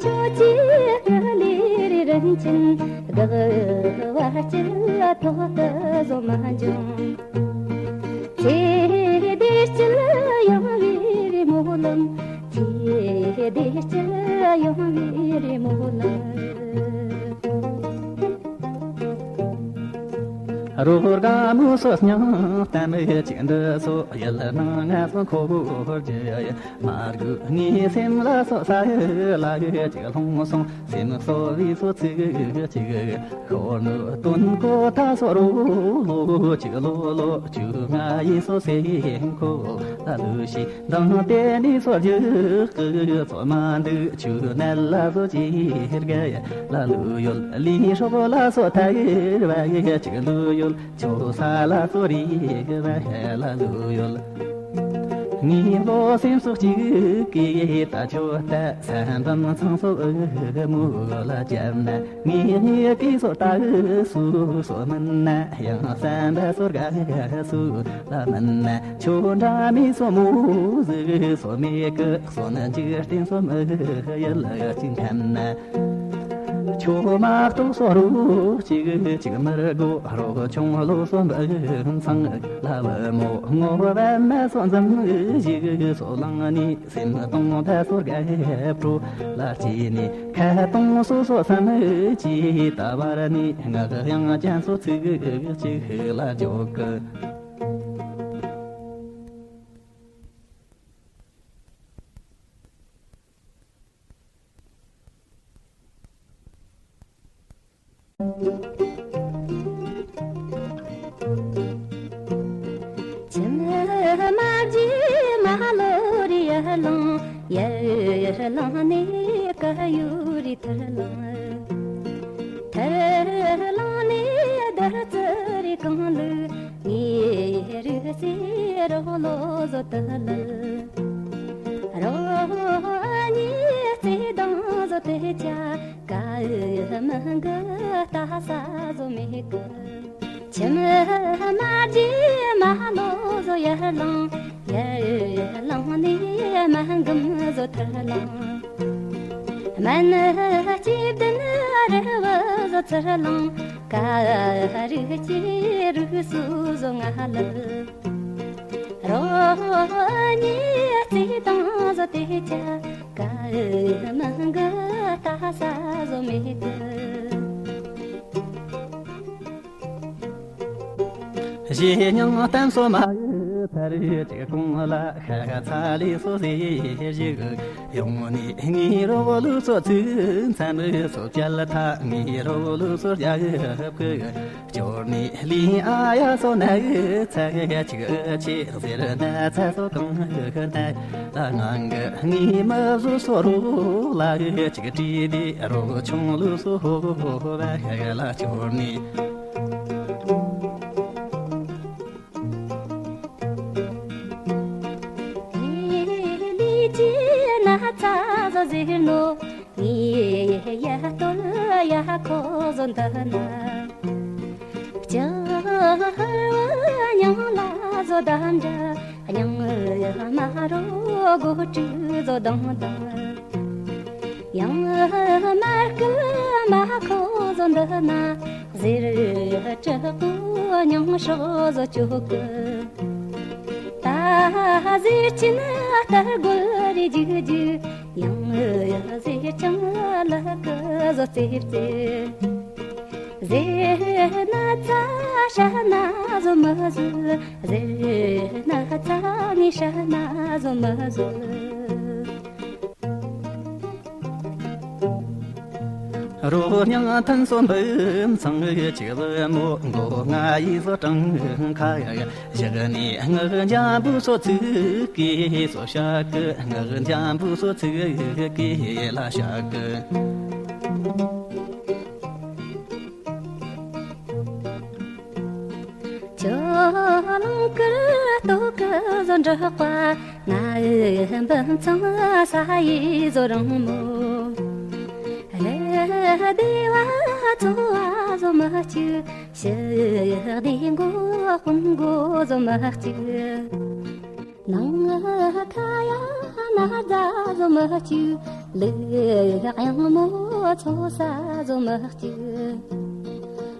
ཆུ་ཅི་ཀ་ལི་རི་རི། ཆེན་དགག་བ་སྤྱི་ཐོག་ཏུ་བཟོ་མ་འབྱུང་། ཚེ་འདིར་སྤྱི་ཡོང་བའི་རི་མོ་ལམ། ཚེ་འདིར་སྤྱི་ཡོང་བའི་རི་མོ་ལམ། རོ་དགའ་མོ་སོ་སྙིང་གཏམ་ཅིག་འདི་སོ་ཡིད་ནང་ང་སོ་འཁོར་རྒྱུ་ཡིན། མ་རྒུད་ངའི་སེམས་ལ་སོ་ས་ཡི་ལ་ཡི་ཅིག་ལྷུང་སོང་། སེམས་གསོ་བའི་སོ་ཚིག་ཅིག་ཤོར་ནུ་དོན་གོ་ད་སོ་རོ་ལོ་ཅིག་ལོ་ལོ་ཅུ་ང་ཡི་སོ་སེམས་ཁོ་ལ་ལུ་ཤི་འདང་དེ་ནི་སོ་རྒྱུ་ཀི་སོ་མ་འདུག་ཆུ་ནལ་ལ་སོ་ཅིག་གི་ལ་ལུ་ཡོད། ལི་ཧྲོག་ལ་སོ་ཐ་ཡི་བ་ཡི་ཅིག་ལུ་ཡོད། ཆོ་ས་ལ་སོ་རི་གི་བ་ལ་ལུ་ཡོད། ངའི་བློ་སེམས་སོགས་གཅིག་གིས་ད་ཆོ་ལྟ་ས་འདམ་ཚང་སོ་ཨུ་མུ་ལ་བརྒྱབ་ན། ངའི་ངའི་སྐད་སོ་ལྟ་སུ་སོ་མིན་ན་ཡང་བསམ་པ་སོ་དགའ་སུ་ལ་མིན་ན། ཆོ་འདྲ་མི་སོ་མོ་ཟིག་སོ་མེད་ཀི་སོ་ན་འཇིག་རྟེན་སོ་མི་ཡི་ལ་ཅིག་འཁམ་ན། ཁྱོད་མ་གཏོགས་སོ་རོ་གཅིག་གཅིག་མི་དགོས་རོ། ཆུང་ལོ་སོ་འབུ་ཚང་ལ་བུ་མོ་ངོ་བ་མ་སོ་འཛུམ་ཞིག་སོ་ལང་ནི་སེམས་གཏོང་ད་སོ་རྒད་པྲོ་ལ་སྐྱེས་ནི་ཁ་གཏོང་སོ་སོ་བསམ་ཅི་ད་བར་ནི་ངག་ཡང་ཅན་སོ་ཚིག་གཅིག་ལ་འཇོག་གི། ཁྱིམ་མ་བརྗེ་མ་ལོ་རི་ཡར་ལངས། ཡར་ལངས་ནས་ཀ་ཡུ་རི་ཐར་ལངས། ཐར་ལངས་ནས་བདུད་རྩི་རི་གང་ལུ། ངའི་རུ་སེ་རོ་ལོ་བཟོ་ཏི་ལི། རོ་ཉི་རྩེ་དང་བཟོ་ཏི་ཆ། ཀ་མི་གི་ལྟ་ས་བཟོ་མེད་གི། ཁྱིམ་མ་བརྗེ་མ་ལོ་བཟོ་ཡར་ལངས། ཡར་ལངས་ནས་མ་འགུམ་བཟོ་ཐར་ལངས། སྨན་སྐྱིད་ལྡན་རི་བོ་བཟོ་ཚུར་ལངས། ཀ་རུ་སྐྱེས་རུ་སུ་བཟོ་ང་ལ། རོ་ཉི་རྩེ་དང་བཟོ་ཏི་ཆ། ཀ་མི་གི་ལྟ་ས་བཟོ་མེད་གི། གཞས་རྙིང་གཏམ་སོ་མ་ཡི་ཚར་གཅིག་གོང་ལ་ཤ་ཚ་ལི་སོ་ཟེར་ཞིག་ཡོང་ནི་ངའི་རོགས་ལུགས་སོ་ཚིག་མཚམས་སོ་བཅད་ཐ་ངའི་རོགས་ལུགས་སོ་རྒྱ་གི་སྐྱོར་ནི་ལི་ཨ་ཡ་སོ་ན་ཚ་གཅིག་ཆེ་ཟེར་ན་ཚ་སོ་གང་ན་ལ་ངང་གི་ངའི་མ་བཟོ་སོ་རོགས་ལ་གཅིག་བྲིས་ཏེ་རོགས་ཆུང་ལུགས་སོ་ཧོ་ཧོ་ཧོ་བ་ལ་སྐྱོར་ནི། ལི་ཅི་ན་ཚ་ཟ་ཟེར་ནོ། ངའི་ཡ་སྟོད་ཡ་ཁོ་ཟོ་འདི་ན། ལྕགས་རི་མྱང་ལ་ཟོ་ད་འདྲ། མྱང་མ་རོ་སྒོ་དྲུག་ཟོ་དང་དང་། ཡང་མར་ཀི་མ་ཁོ་ཟོ་འདི་ན། ཟེར་དྲག་པོ་མྱང་སྲོག་ཟོ་ཅོག་གི། ད་ཟེར་ཅི་ན་སྟར་རྒོད་རེ་རྒྱུག་རྒྱུག། ཡང་ཟེར་ཅང་ལ་ཀི་ཟོ་རྩེ་རྩེ། ཟེར་ན་ཚ་ཧྲ་ན་ཟོ་མ་ཟོ། ཟེར་ན་ཚ་ནི་ཧྲ་ན་ཟོ་མ་ཟོ། རོ་མྱང་ཐན་སོ་འབུམ་ཚང་གཅིག་ལ་མོ་མགོ་ང་ཡི་བཟོ་གྲངས་ཁ་ཡ། ཞག་ནི་ངག་འཇམ་བུ་སོ་ཚིག་གི་སོ་ཤག་གི། ངག་འཇམ་བུ་སོ་ཚིག་གི་ལ་ཤག་གི། ཁྱོད་ལོང་ཀི་ལྟོ་ཀི་བཟོ་འབྲོག་པ། ང་ཡི་འབུམ་ཚང་ས་ཡི་བཟོ་རང་མོ། ལེ་བདེ་བ་ཚོ་བ་བཟོ་མ་བཅུག། ཞི་བདེ་མགོ་དཔོན་མགོ་བཟོ་མ་བཅུག། ནང་ཁ་ཡ་ན་རྫ་བཟོ་མ་བཅུག། ལུག་གཡང་མོ་འཚོ་ས་བཟོ་མི་གཅིག་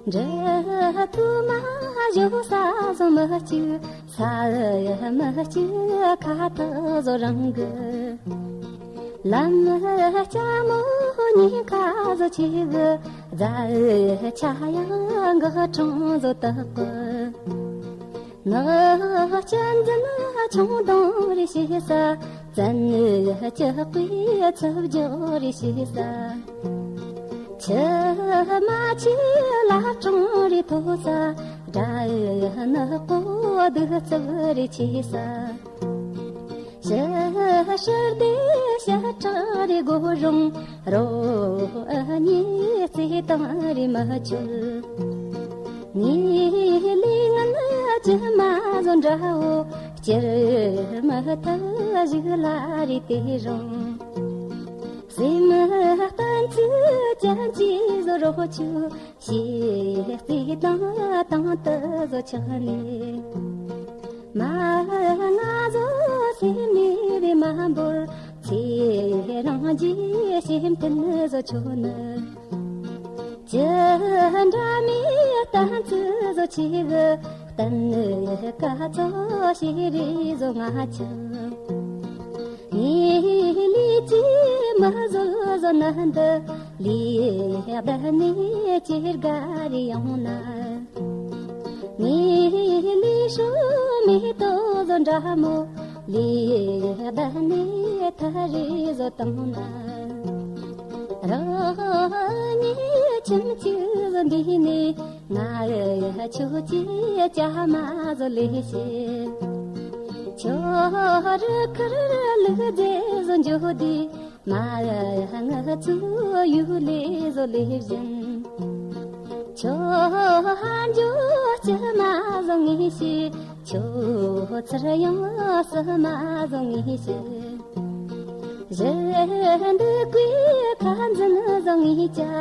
འབྲི་ཐུ་མ་བཞོ་ས་བཟོ་མི་གཅིག་ས་ཡི་མི་གཅིག་ཁ་ཐག་བཟོ་རང་གི་ལམ་ལྕགས་མོ་ཉིན་ཁ་བཟོ་ཆེ་གི་རྫ་ཆ་ཡང་གི་གྲོང་བཟོ་དག་གི་ནག་ཅན་འཛིན་ཆུང་དང་རེ་ཤེས་ས། བཙན་ནི་ལྕགས་པའི་ཚབ་རྒྱག་རེ་ཤེས་ས། ཆུ་མ་ཆེ་ལ་གྲང་རེ་མཐོ་ས། དགྲ་ནག་པོ་གདུག་རྩུབ་རེ་ཆེ་ས། ཞི་ཧྲི་དེ་ཞི་དྲག་རེ་དགོས་རུང་། རོ་ཨ་ཉི་རྩེ་དང་རེ་མ་ཆོད། ངའི་ལས་ངན་ཇི་མ་བཟོ་འདྲ་བོ། སྐྱུར་མི་ཐུབ་གཞུག་ལ་རེ་དེ་རུང་། སེམས་གཏན་ཚིགས་ཅན་གྱི་བཟོ་རོགས་ཆུ། ཞེས་རྩེ་དང་དང་དུ་བཟོ་ཆགས་ནས། མ་ང་བཟོ་སེམས་ནས་རེ་མ་འབོར། ཚེ་རང་རྒྱུའི་སེམས་མཐུན་བཟོ་ཆོག་ནི། ཅི་འདྲ་མེད་གཏན་ཚིགས་བཟོ་ཆེ་གི་གཏན་ནི་ཀ་ཚོ་ཞེ་རེ་བཟོ་ང་ཆགས། ངའི་ལུས་ཀྱི་མ་བཟོད་བཟོ་ན་འདི། ལུས་བདག་ནི་ཅིར་དགའ་རེ་ཡོང་ན། ངའི་ལུས་ཤོ་མེ་ཏོག་བཟོ་འདྲ་མོ། ལུས་བདག་ནི་ཐ་རེ་བཟོ་བཏང་ན། རང་ཉིད་ཁྱིམ་གཅིག་བཟོ་འདི་ནི། ང་ཡི་ཆོས་ཀྱི་བྱ་མ་བཟོ་ལས་ཤེས། ཆོ་རུ་ཁར་ལུག་རྫས་བཟོ་འཇོག་དུས། མ་ཡི་ང་ཚོ་ཡུལ་ལས་བཟོ་ལས་བཞིན། ཆོ་ཧ་འཇོ་ཅི་མ་བཟོ་ངེས་ཤེས། ཆོ་ཚར་ཡང་སུ་མ་བཟོ་ངེས་ཤེས། གཞི་འདི་ཀུའི་ཁ་འཛིན་བཟོ་ངེས་ཅག་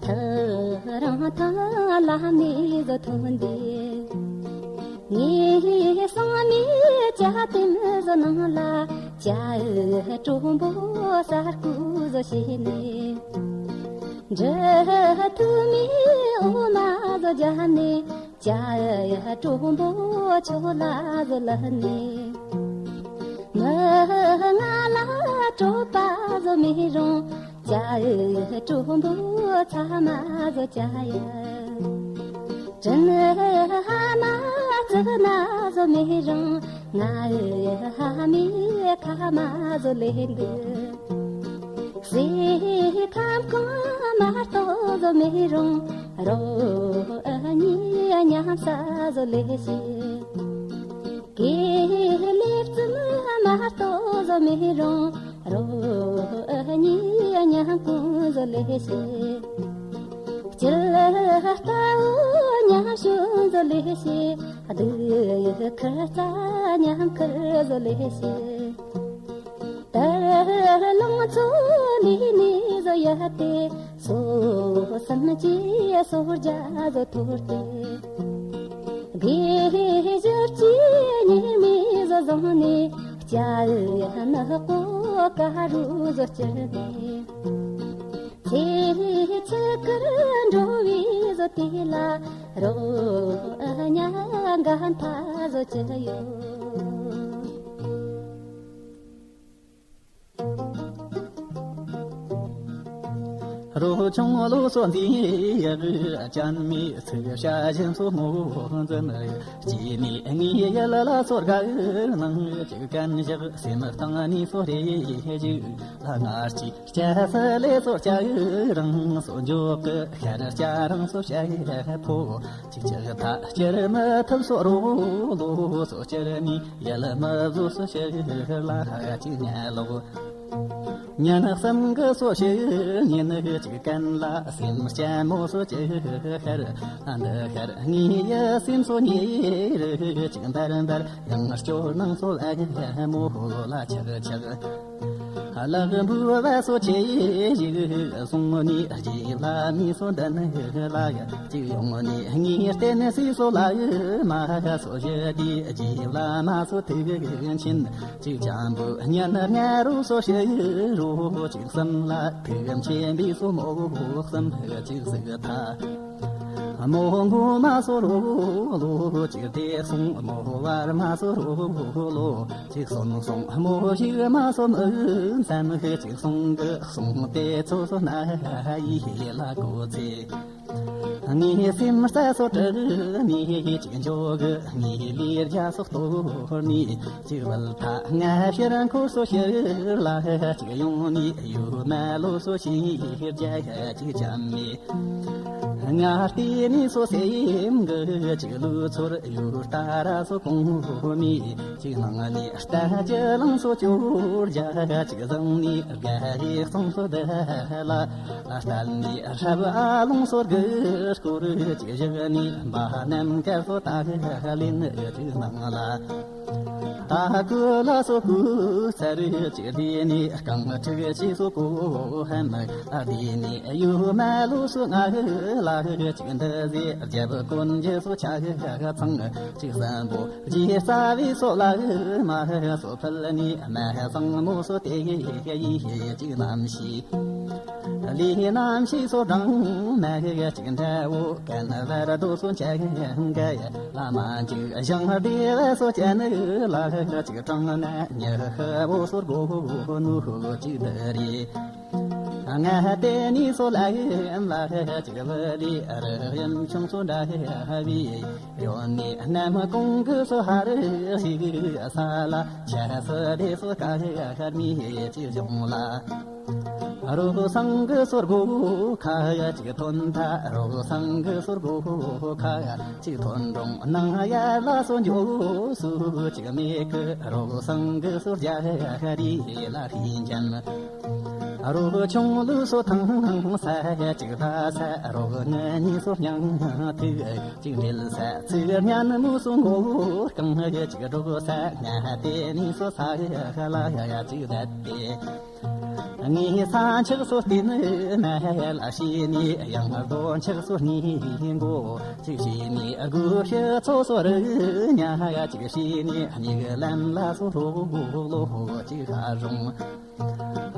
ཐག་རིང་ཐང་ལ་མི་བཟོ་ཐོན་ཏེ། ངའི་སང་མི་ཅག་དེ་མི་བཟོ་ནང་ལ་ཅག་གྲོགས་པོ་གསར་སྐུ་བཟོ་བྱས་ནས། འབྲི་ཐུ་མི་འོ་མ་བཟོ་རྒྱག་ནས། ཅག་གྲོགས་པོ་ཆོ་ལ་བཟོ་ལ་ནས། མི་ང་ལ་གྲོད་པ་བཟོ་མི་རུང་། ཅག་གྲོགས་པོ་ཚ་མ་བཟོ་ཅག་ཡ། དྲིན་ཧ་མ་བརྩི་ན་བཟོ་མི་རུང་། ང་ཧ་མི་ཁ་མ་བཟོ་ལས་འདུག་སེ་ཁམ་ཁོང་མ་གཏོགས་བཟོ་མི་རུང་། རོ་ཨ་ཉི་མཉམ་ས་བཟོ་ལས་ཤེས། གེ་ལེབ་ཙམ་མ་གཏོགས་བཟོ་མི་རུང་། རོ་ཨ་ཉི་མཉམ་ཀུན་བཟོ་ལས་ཤེས། སྐྱིད་ལྟ་བུ་མཉམ་ཞུ་བཟོ་ལས་ཤེས། སྡུག་ཁུར་རྩ་མཉམ་ཁུར་བཟོ་ལས་ཤེས། དར་ལོངས་ཚོ་ལི་ནི་བཟོ་ཡ་སྟེ། སོ་སམ་གྱི་སོ་རྒྱ་བཟོ་ཐུར་ཏེ། དགེ་བཞི་གྱི་ཉི་མའི་བཟོ་བཟང་ནི། སྐྱ་ཡི་ནག་པོ་ཀ་རུ་བཟོ་སྤྱིར་ནི། ཚེ་ཚེ་ཀར་འགྲོ་བའི་བཟོ་དེ་ལ། རོ་ཨ་ཉ་ག་མཐའ་བཟོ་སྤྱིར་ཡོད། རོ་ཆུང་ལོ་སོ་འཛིན་ཡག་ཅན་མི་ཚིག་བྱ་བཞིན་སོ་མོ་འཛིན་སྐྱེས་ནས་ངའི་ཡལ་ལ་སོར་ག་ནང་ཅིག་གན་བཞག་སེམས་གཏིང་ནས་སོ་རེ་ཞིག་ལ་ངར་གྱི་སྐྱ་ས་ལས་སོ་སྐྱ་རང་སོ་འཇོག་གི་ཤར་སྐྱ་རང་སོ་ཤར་ཕོ། ཅིག་ཅིག་ཐ་སྐྱར་མི་ཐུབ་སོ་རོ་ལོ་སོ་སྐྱར་ནི་ཡལ་མི་བཟོ་སོ་ཤར་ལ་ཅིག་ཉལ་ལོ། ཉན་བསམ་གི་སོ་ཤར་ཉན་ཅིག་གན་ལ་སེམས་སྐྱ་མོ་སོ་ཅིག་ཤར་འདི་ཤར་ངའི་ཡ་སེམས་སོ་ཉེ་རུ་ཅིག་འབར་འབར་ཡང་སྐྱོ་ནང་སོ་ལ་མོ་ལ་ཆག་ཆག་ལག་འབུལ་བ་སོགས་ཆེ་ཞིག་གསུངས་ནས། རྗེ་བླ་མའི་སོ་འདི་ནི་ལ་ཡ་གཅིག་ཡོང་ནས། ངའི་རྟེན་སྲས་སོ་ལ་མ་སོ་ཞི་དེ། རྗེ་བླ་མ་སོ་ཐུགས་མཁྱེན་གཅིག་འཇམ་པོ་ཉན་ང་རོ་སོ་ཞི་རོ་གཅིག་གསུམ་ལ། ཐུགས་མཁྱེན་པའི་སོ་མོ་གསུམ་གཅིག་གཟིགས་ཐལ། མོ་མགོ་མ་སོ་རོ་ལོ་གཅིག་དེ་གསུང་། མོ་བར་མ་སོ་རོ་ལོ་གཅིག་གསུམ་གསུང་། མོ་ཞིག་མ་སོ་མི་མཚམས་གཅིག་གསུང་གི། གསུང་དེ་ཚོ་སོ་ན་ཡི་ལ་གོ་ཚེ། ངའི་སེམས་རྩ་སོ་དྲི་མེད་གཅིག་འཇོག་གི། ངའི་ལུས་རྒྱ་སོ་གཏོར་ནས་གཅིག་བལ་ཐ། ང་ཕྱིར་འཁོར་སོ་ཕྱིར་ལ་གཅིག་ཡོང་ནས། ཡུ་མ་ལོ་སོ་ཕྱིར་རྒྱ་གཅིག་འཇམ་མེ། ང་ལྟས་ནས་སོ་སེམས་གི་གཅིག་ལུས་ཚོར། ཡུ་ལྟ་ར་སོ་གོང་མེ་གཅིག་སྣང་ནས། ལྟ་ཅི་ལང་སོ་སྐྱོར་རྒྱ་གཅིག་བཟང་ནས། དགའ་རེ་གསུང་སོ་བདེ་ལ་ལྟ་ནས། རབ་ཨ་ལོང་སོ་དགུ་སྐོར་གཅིག་བཞག་ནས། འབའ་རྣམ་དཀར་སོ་ད་ལེན་གཅིག་སྣང་ལ། ད་ཀུ་ལ་སོ་ཀུ་ཚ་རུ་གཅིག་བསྡད་ནས། རྐང་ཕྲུག་ཅིག་སོ་གོ་ཧ་མ་བསྡད་ནས། ཡུ་མ་ལོ་སོ་ང་ལ་གཅིག་འདི་ཟེ། རྒྱབ་དཀོན་རྗེ་སོ་ཆ་ཚང་གཅིག་བསམ་པོ། རྗེ་རྩ་བའི་སོ་ལ་མ་སོ་ཕུལ་ནས། མ་བཟང་མོ་སོ་དེ་ཡི་གཅིག་རྣམ་ཤེས། ལས་རྣམ་ཤེས་སོ་སྦྲང་མ་གཅིག་འདྲ་བོ། ཀན་བར་དོ་སོ་འཆད་འགའ་ཡ་བླ་མ་འཇུག། ཞིང་བདེ་བ་སོ་ཅན་ལ་གཅིག་དྲང་ན། ཉི་ཤུ་བོ་སོ་སྒོ་ནུ་གཅིག་འདི་རེད། ང་ལྟས་ནས་སོ་ལ་ཡིན་ལ་གཅིག་བུ་ལས་རི་ཡམ་ཆུང་སོ་འདྲ་བའི་ཡོད་ནས། གནམ་གང་གི་སོ་ཧ་རི་ཞིག་ས་ལ་ཆ་སོ་བདེ་སོ་ཀ་ཧར་མི་གཅིག་བྱུང་ལ། རོ་སང་གི་སོར་གོ་ཁ་ཡ་གཅིག་ཐོན་ཐ། རོ་སང་གི་སོར་གོ་ཁ་ཡ་གཅིག་ཐོན་འགྲོང་ནང་ཡ་ལ་སོ་འཇོ་སུ་གཅིག་མེད་གི། རོ་སང་གི་སོར་རྒྱ་རི་ལ་ཧི་འཇམ། རོ་ཆུང་ལུ་སོ་ཐང་ས་ཡ་གཅིག་ཐ་ས། རོ་ང་ཉི་སོ་སྙང་ཐིག་གཅིག་འདྲིལ་ས། ཚིག་སྙན་མོ་སོ་མགོ་རྐང་གཅིག་སྒྲོག་ས། ང་དེ་ནི་སོ་ས་ཡ་ལ་ཡ་གཅིག་བསྡད་དེ། ངའི་ས་འཁྱག་སོ་སྟེང་ན་ལ་ཤི་ནི། ཡང་རྡོ་འཁྱག་སོ་སྙིང་མགོ་གཅིག་ཤི་ནི། དགུ་ཤི་ཚོ་སོ་རི་ཉ་ཡ་གཅིག་ཤི་ནི། སྙིགས་ལམ་ལ་སོ་རོ་ལོ་གཅིག་ཧ་རུང་།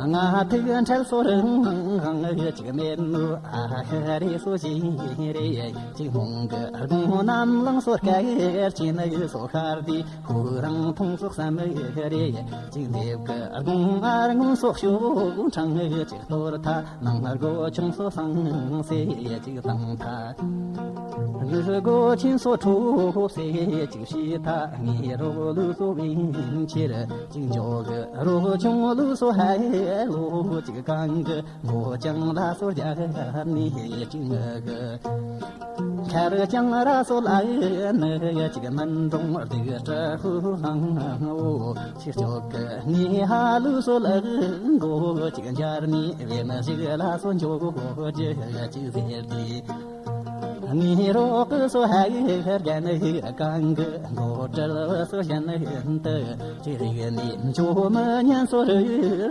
ང་ཐུག་འཕྲལ་སོ་རང་གཅིག་མེད་ནུ། ཨ་ཧ་རེ་སོ་ཞིང་རེ་གཅིག་མོང་གི། དགུང་གནམ་ལངས་སོ་སྐད་ཅི་ནི་སོ་ཤར་དེ། ཁོ་རང་མཐོང་སོགས་བསམ་རེ་གཅིག་འདེབས་ཀྱི། དགུང་ཨར་སྔོན་སོགས་ཤོག་འཕྲང་གཅིག་གཏོར་ཐ། ནང་སྒོ་ཆུང་སོགས་སང་སེ་གཅིག་བཏང་ཐ། ལུས་སྒོ་ཆེན་སོགས་ཁྲོ་སེ་གཅིག་ཤི་ཐ། ངའི་རོགས་ལུས་སོ་བིན་ཕྱིར་གཅིག་འཇོག་གི། རོགས་ཆུང་ལུས་སོ་ཧ་ལོ་གཅིག་གང་གི། མགོ་ཅང་ལ་སོ་རྒྱ་ནི་གཅིག་ངུ་གི། ཁར་ཅང་ར་སོ་ལ་ནི་གཅིག་མིན་འགྲོང་། སྡིག་སྤྲ་ཧུ་ཧང་འོ་ཆི་ཅོག་གི། ངའི་ཧ་ལུ་སོ་ལ་མགོ་གཅིག་འབྱར་ནི། བེ་མ་ཞིག་ལ་སོ་འཇོག་རྒྱུ་གཅིག་ཟེར་ཏེ། ངའི་རོགས་སོ་ཧ་རྒྱ་ནི་གང་གི། མགོ་དྲལ་སོ་གཞན་ཡིན་ཏི། ཅི་རིག་ནི་འཇོ་མི་ཉན་སོ་རི་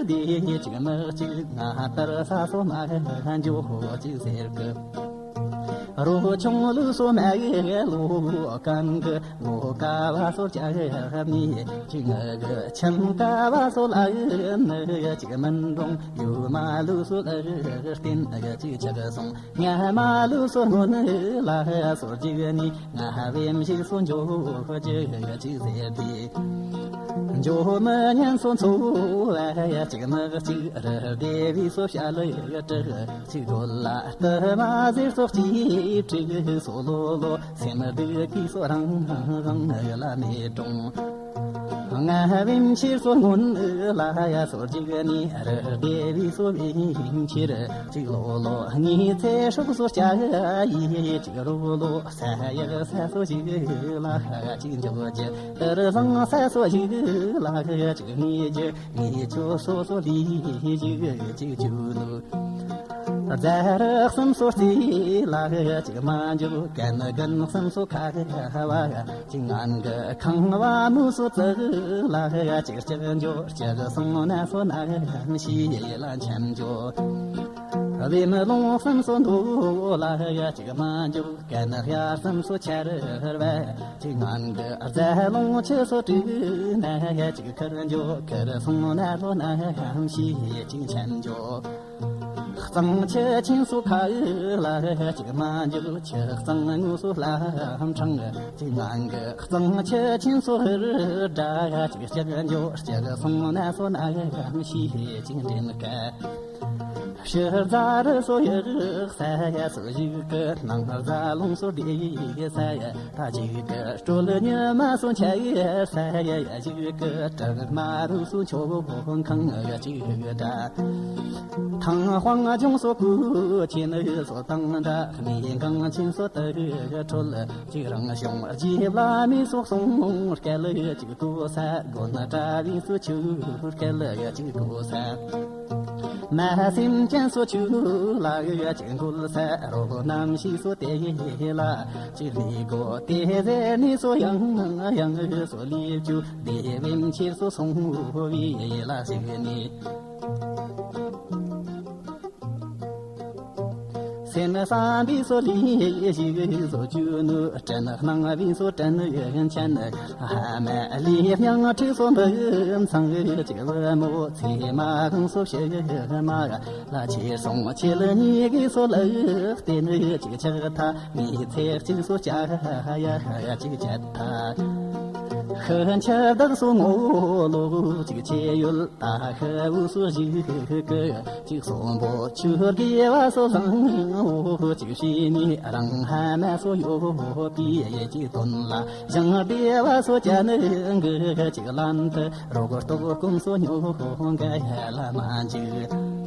དེ་གཅིག་མི་གཅིག་ང་ལྟར་ས་སོ་མ་འཇོ་གཅིག་ཟེར་གི། རོ་ཆུང་ལུ་སོ་མ་ལོ་གང་གི། ལོ་ཀ་བ་སོ་ཅག་མི་གཅིག་ངུ་གི། ཁྱིམ་ཀ་བ་སོ་ལ་ནི་གཅིག་མིན་འགྲོང་། ཡུ་མ་ལུ་སོ་ལ་རྟེན་གཅིག་ཆགས་སོང་། ང་མ་ལུ་སོ་སྔོན་ལ་སོ་གཅིག་ནི། ང་བེམ་ཞིག་སོ་འཇོ་གཅིག་གཅིག་ཟེར་ཏེ། འཇོ་མི་ཉན་སོ་འཚོ་བ་གཅིག་མི་གཅིག། རི་སྡེ་བའི་སོ་བྱ་ལུ་གྲི་གཅིག་རྡོལ་ལ། ཏི་མ་ཟེར་སོ་གཅིག་དྲུག་སོ་ལོ་ལོ། སེམས་སྡུག་གི་སོ་རང་རང་ལ་མེད་གྲོང་། ང་བིམ་ཕྱིར་སོ་སྔོན་ལ་ཡ་སོ་གཅིག་ནི། རི་སྡེ་བའི་སོ་བིམ་ཕྱིར་གཅིག་ལོ་ལོ། ངའི་ཚེ་སྲོག་སོ་སྐྱ་ཡི་གཅིག་རོ་ལོ། ས་ཡག་ས་སོ་གཅིག་ལ་གཅིག་འཇོག་རྒྱུ། དེར་བཟང་ས་སོ་གཅིག་ལ་གཅིག་ངེས་རྒྱུ། ངེས་ཆོ་སོ་སོ་ལི་གཅིག་གཅིག་ཅུ་ལུ། རྫ་རི་གསུམ་སོ་རྩེ་ལ་ཅིག་མ་འཇུག་ཀན་རྒན་གསུམ་སོ་ཁ་བ་ཅིག་ངན་གི་ཁང་བ་མུ་སོ་ཙི་ལ་ཅིག་ལྕགས་འཇོ་ལྕགས་སོང་ན་སོ་ན་ཤི་ལ་འཆམ་འཇོ། བེམ་ལོང་གསུམ་སོ་མདོ་ལ་ཅིག་མ་འཇུག་ཀན་ཡར་གསུམ་སོ་ཆར་བ་ཅིག་ངན་གི་རྫ་ལོང་ཆུ་སོ་དྲུག་ན་ཅིག་ཁར་འཇོ་ཁར་སོང་ན་སོ་ན་ཤི་ཅིག་འཆམ་འཇོ། གཙང་ཆུ་ཆེན་སོ་ཁ་ལ་ཅིག་མ་འཇུག་ཆུ་གཙང་ངུ་སོ་ལམ་འཕྲང་ཅིག་ངང་གི། གཙང་ཆུ་ཆེན་སོ་ཧར་སྒྲ་ཅིག་ལྕགས་འཇོ་ལྕགས་སོང་ན་སོ་ན་ཤི་ཅིག་འདྲེན་ཀ། ཕྱི་རྫ་རི་སོ་ཡག་ས་ཡ་སོ་བཞུགས་ཀི། ནང་རྫ་ལོང་སོ་བདེ་ས་ཡ་ད་བཞུགས་ཀི། སྤྲོ་ལ་ཉི་མ་སོ་འཆར་ས་ཡ་ཡ་བཞུགས་ཀི། བྲག་དམར་རུ་སོ་མཆོད་ཁང་ཡ་གཅིག་གི་གྲྭ། ཐང་དཔང་ལྗོངས་སོ་ཀུ་ཆེན་སོ་དང་འདྲ། གནས་འགངས་ཆེན་སོ་དུ་ཁྲོད་ཅིག་རང་བྱུང་རྗེ་བླ་མའི་སོ་གསུང་སྐད་ཅིག་གོ་ས། དགོན་གྲྭ་བའི་སོ་ཆོས་སྐད་ཅིག་གོ་ས། མ་སེམས་ཅན་སོ་ཆོས་ལ་ཅིག་འགོད་ས། རོ་རྣམ་ཤེས་སོ་དེ་ལ་ཅིག་ལས་གོ་དེ་ཟེར་ནས་སོ་ཡང་ཡང་སོ་ལས་བཅུ་དེ་བེམ་ཆེར་སོ་སོང་བའི་ལ་ཞིག་ནས། སེམས་བསམ་པའི་སོ་ལས་ཞིག་སོ་བཅུ་ནུ་དྲན་སྣང་བའི་སོ་དྲན་ཡོན་ཆེན། ཧ་མ་ལས་སྙིང་ཁྲི་སོ་འབུམ་ཚང་ཅིག་བུ་མོ་ཚེ་མ་གང་སོ་ཕྱི་མ་ལ་ཆེ་སོང་ཆེ་ལ་ཉིད་ཀྱི་སོ་ལ་བརྟེན་ཅིག་ཆགས་ཐ་མི་ཚེ་གཅིག་སོ་ཅག་ཡ་ཡ་ཅིག་བཅད་ཐ། ཤི་འཆི་བདག་སོ་ངོ་ལོག་ཅིག་ཆེ་ཡོད། ད་ཤི་བོ་སོ་ཞིག་གི་ཅིག་གསོན་པོ་ཆུ་དགེ་བ་སོ་བཟང་བོ་ཅིག་ཤེས་ནས་རང་ཧ་མ་སོ་ཡོད་པའི་ཡེ་ཅིག་དོན་ལ་ཞིང་བདེ་བ་སོ་ཅན་གི་ཅིག་ལམ་དུ་རོགས་རྟོག་སྐོམ་སོ་ཉོ་ག་ལ་མ་འཇིག།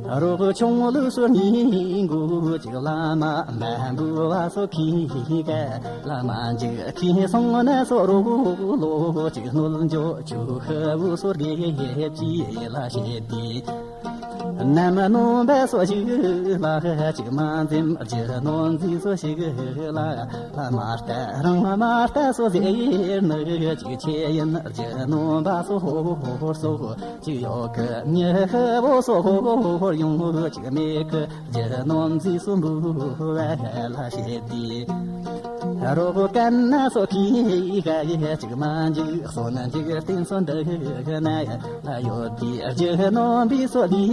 རོགས་ཆུང་ལུགས་སོ་ཉིན་གུ་ཅིག་བླ་མ་མ་འབུལ་བ་སོ་ཁི་ག་ལ་མ་འཇིག། ཁི་སོང་ན་སོ་རོགས་ལོ་ཅིག་སྣོད་འཇོ་ཆུ་ཤི་བོ་སོ་དགེ་བཅི་ལ་བྱེད་དེ། ནམ་ནོན་པ་སོ་ཞིག་ལ་ཅིག་མ་འཛེམ། རྒྱུ་ནོན་ཟིག་སོ་ཞིག་ལ་ལ་མ་ལྟ་རང་མ་ལྟ་སོ་ཟེར་ནི་ཅིག་ཆེ་ཡིན། རྒྱུ་ནོན་པ་སོ་ཧོར་སོ་ཅིག་ཡོད་གི། མྱི་ཤི་བོ་སོ་ཧོར་ཡོང་ཅིག་མེད་གི། རྒྱུ་ནོན་ཟིག་སོ་འབུལ་བ་ལ་བྱེད་དེ། རོགས་ཀན་ན་སོ་ཁི་ག་ཡེ་ཅིག་མ་འཇིག། སོ་ན་འཇིག་རྟེན་སོ་འདི་གི་ན་ཡ་ལ་ཡོད་དེ། རྒྱུ་ནོན་པའི་སོ་ལི་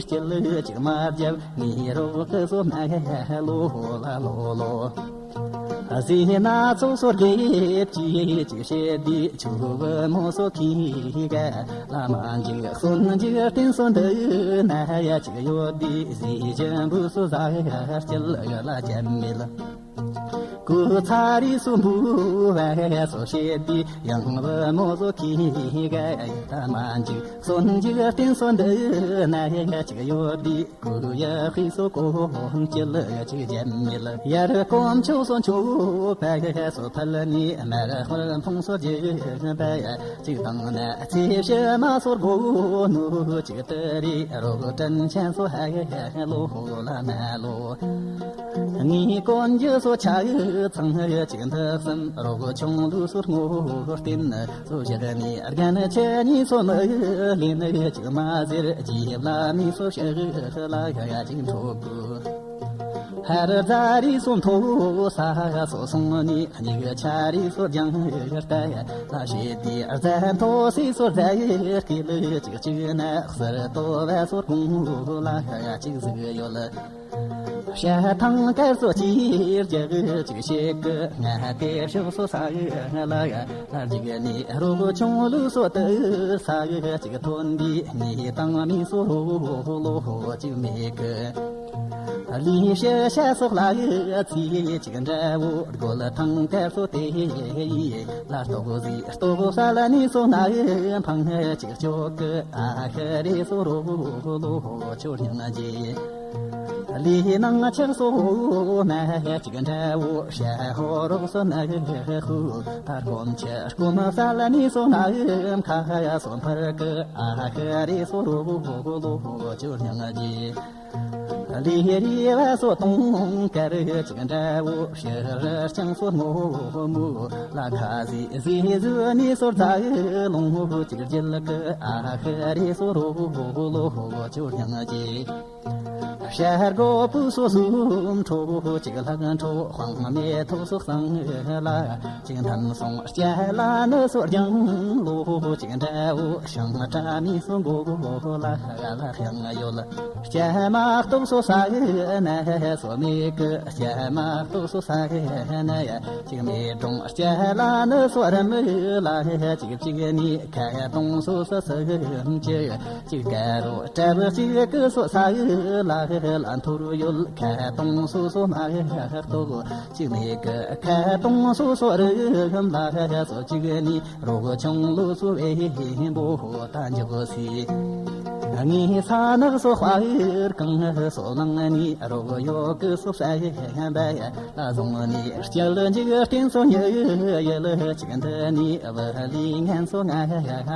སྐྱིད་ཅིག་མ་རྒྱབ། ངའི་རོགས་ཀི་སོ་མ་ལོ་ལ་ལོ་ལོ། ཟི་ན་ཚོ་སོ་དགེ་བཅི་ཅིག་བྱེད་དེ། ཆུ་བུ་མོ་སོ་ཁི་ག་ལ་མ་འཇིག། སོ་ན་འཇིག་རྟེན་སོ་འདི་ན་ཡ་ཅིག་ཡོད་དེ། ཟི་ཅན་བུ་སོ་ཟ་སྐྱིད་ལ་ཅན་མེད། ཀུ་ཚ་རི་སུ་འབུ་བ་སོ་ཤེས་དེ། ཡང་བུ་མོ་སོ་ཁི་ག་ཡི་ད་མ་འཇིག། སོན་འཇིག་རྟེན་སོ་འདི་ན་ཡ་ཅིག་ཡོད་དེ། ཀུ་ཡ་ཧི་སོ་གོ་ཧོང་ཅི་ལ་ཅིག་ཇན་མི་ལ། ཡར་གོམ་ཆུ་སོ་ཆུ་བ་སོ་ཕལ་ནི་མར་ཧོར་འཕུང་སོ་ཇི་བ་ཅིག་དང་ན་ཚེ་ཕྱི་མ་སོར་གོ་ནུ་ཅིག་ཏི་རི་རོ་ཏན་ཆན་སོ་ཧ་ལོ་ལ་མ་ལོ། ངའི་གོན་རྒྱུ་སོ་ཆ་ཚང་ཅིག་འདི་གསུམ་རོགས་ཆུང་ལུགས་སོ་ངོ་བསྟན་སོ་བཞག་ནས་རྒན་ཆེ་གཉིས་སོ་མི་ལེན་ཅིག་མ་ཟེར། རྗེ་བླ་མའི་སོ་ཞིག་ལ་ཡ་ཅིག་འཕྲོག་གོ། ཧར་རྫ་རི་སོ་མཐོ་ས་སོ་སོང་ནས་སྙིགས་ཆ་རི་སོ་ལྗང་ལྟ་ལ་བྱེད་དེ། རྫ་མཐོ་སའི་སོ་རྫ་ཡི་སྐེ་ལུ་ཅིག་ཅིག་ན་གསར་ཏོ་བ་སོ་གུང་ལ་ཡ་ཅིག་ཟིག་ཡོད་ལ། བྱ་ཐང་དཀར་སོ་ཅིར་རྒྱག་ཅིག་ཤེས་གི། ང་དེ་ཕྱོགས་སོ་ས་ཡི་ལ་ཡ་ལ་འཇིག་ནི་རོགས་ཆུང་ལུགས་སོ་ཏི་ས་ཡི་ཅིག་ཐོན་པའི་ངའི་དང་མི་སོ་ལོ་ཅིག་མེད་གི། ལི་ཤ་ཤ་སོགས་ལ་ཡི་ཚི་ཅིག་འདྲ་བོ་རྒོལ་ཐང་དཀར་སོ་དེ་ཡི་ལ་རྟོག་ཟི་རྟོག་ས་ལ་ནི་སོ་ན་ཡི་འཕང་ཅིག་ཅོག་གི། ཨ་ཤ་རེ་སོ་རོ་ལོ་ཅོ་སྙིང་རྗེ། ལི་ནང་ཆགས་སོ་ན་ཅིག་འདྲ་བོ་ཤ་ཧོ་རོགས་སོ་ན་ཧུ་ཐར་གོམ་ཆེ་སྐུ་མ་ས་ལ་ནི་སོ་ན་ཡི་ཁ་ཡ་སོ་འཕར་གི། ཨ་ཤ་རེ་སོ་རོ་ལོ་ཅོ་སྙིང་རྗེ། ལི་རི་བ་སོ་དུང་དཀར་ཅིག་འདྲ་བོ་ཕྱི་རུ་ལྕང་སོ་སྔོ་མོ་ལ་ཁ་ཟི་ཟི་ཟི་ནི་སོ་རྫ་ལོང་ཅིག་རྒྱལ་གི་ཨ་ཁ་རི་སོ་རོ་ལོ་ཅོ་རྙང་ཅིག་ཤར་སྒོ་བུ་སོ་སུམ་ཁྲོ་ཅིག་ལྷག་ཁྲོ་དཔང་མེ་ཐོ་སོ་གསང་ལ་ཅིག་མཐུན་སོང་སྐྱ་ལ་ནི་སོ་རྒྱང་ལོ་ཅིག་འདྲ་བོ་ཤང་བཀྲ་མི་སོ་མགོ་ལ་ལ་ཡང་ཡོད། སྐྱ་མ་སྟོབས་སོ་ས་ན་སོ་མེ་གི་སྐྱ་མ་སྟོབས་སོ་ས་ན་ཡ་ཅིག་མེ་སྒྲོང་སྐྱ་ལ་ནི་སོ་རི་མི་ལ་ཅིག་ཅིག་ནི་ཁ་གཏོང་སོ་ས་ས་གི་ཅིག་ཅིག་ཀ་རོ་གྲབ་ཅིག་གི་སོ་ས་ལ་ལ་འཐོར་ཡོད། ཁ་གཏོང་སོ་སོ་མ་གཏོགས་ཅིག་མེད་གི། ཁ་གཏོང་སོ་སོ་རི་གམ་ལ་སོ་ཅིག་ནི་རོགས་ཆུང་ལོ་སོ་བེ་བོ་ད་འཇོག་སི། ངའི་ས་ནག་སོ་དཔའ་གང་སོ་ནང་ནི་རོགས་ཡོད་གི་སོ་ས་ཡ་བ་ཡ། ལ་བཟུང་ནི་སྐྱལ་འཇིག་རྟེན་སོ་ཉི་ཡི་ལ་ཅིག་འདི་ནི་བ་ལི་ངན་སོ་ང་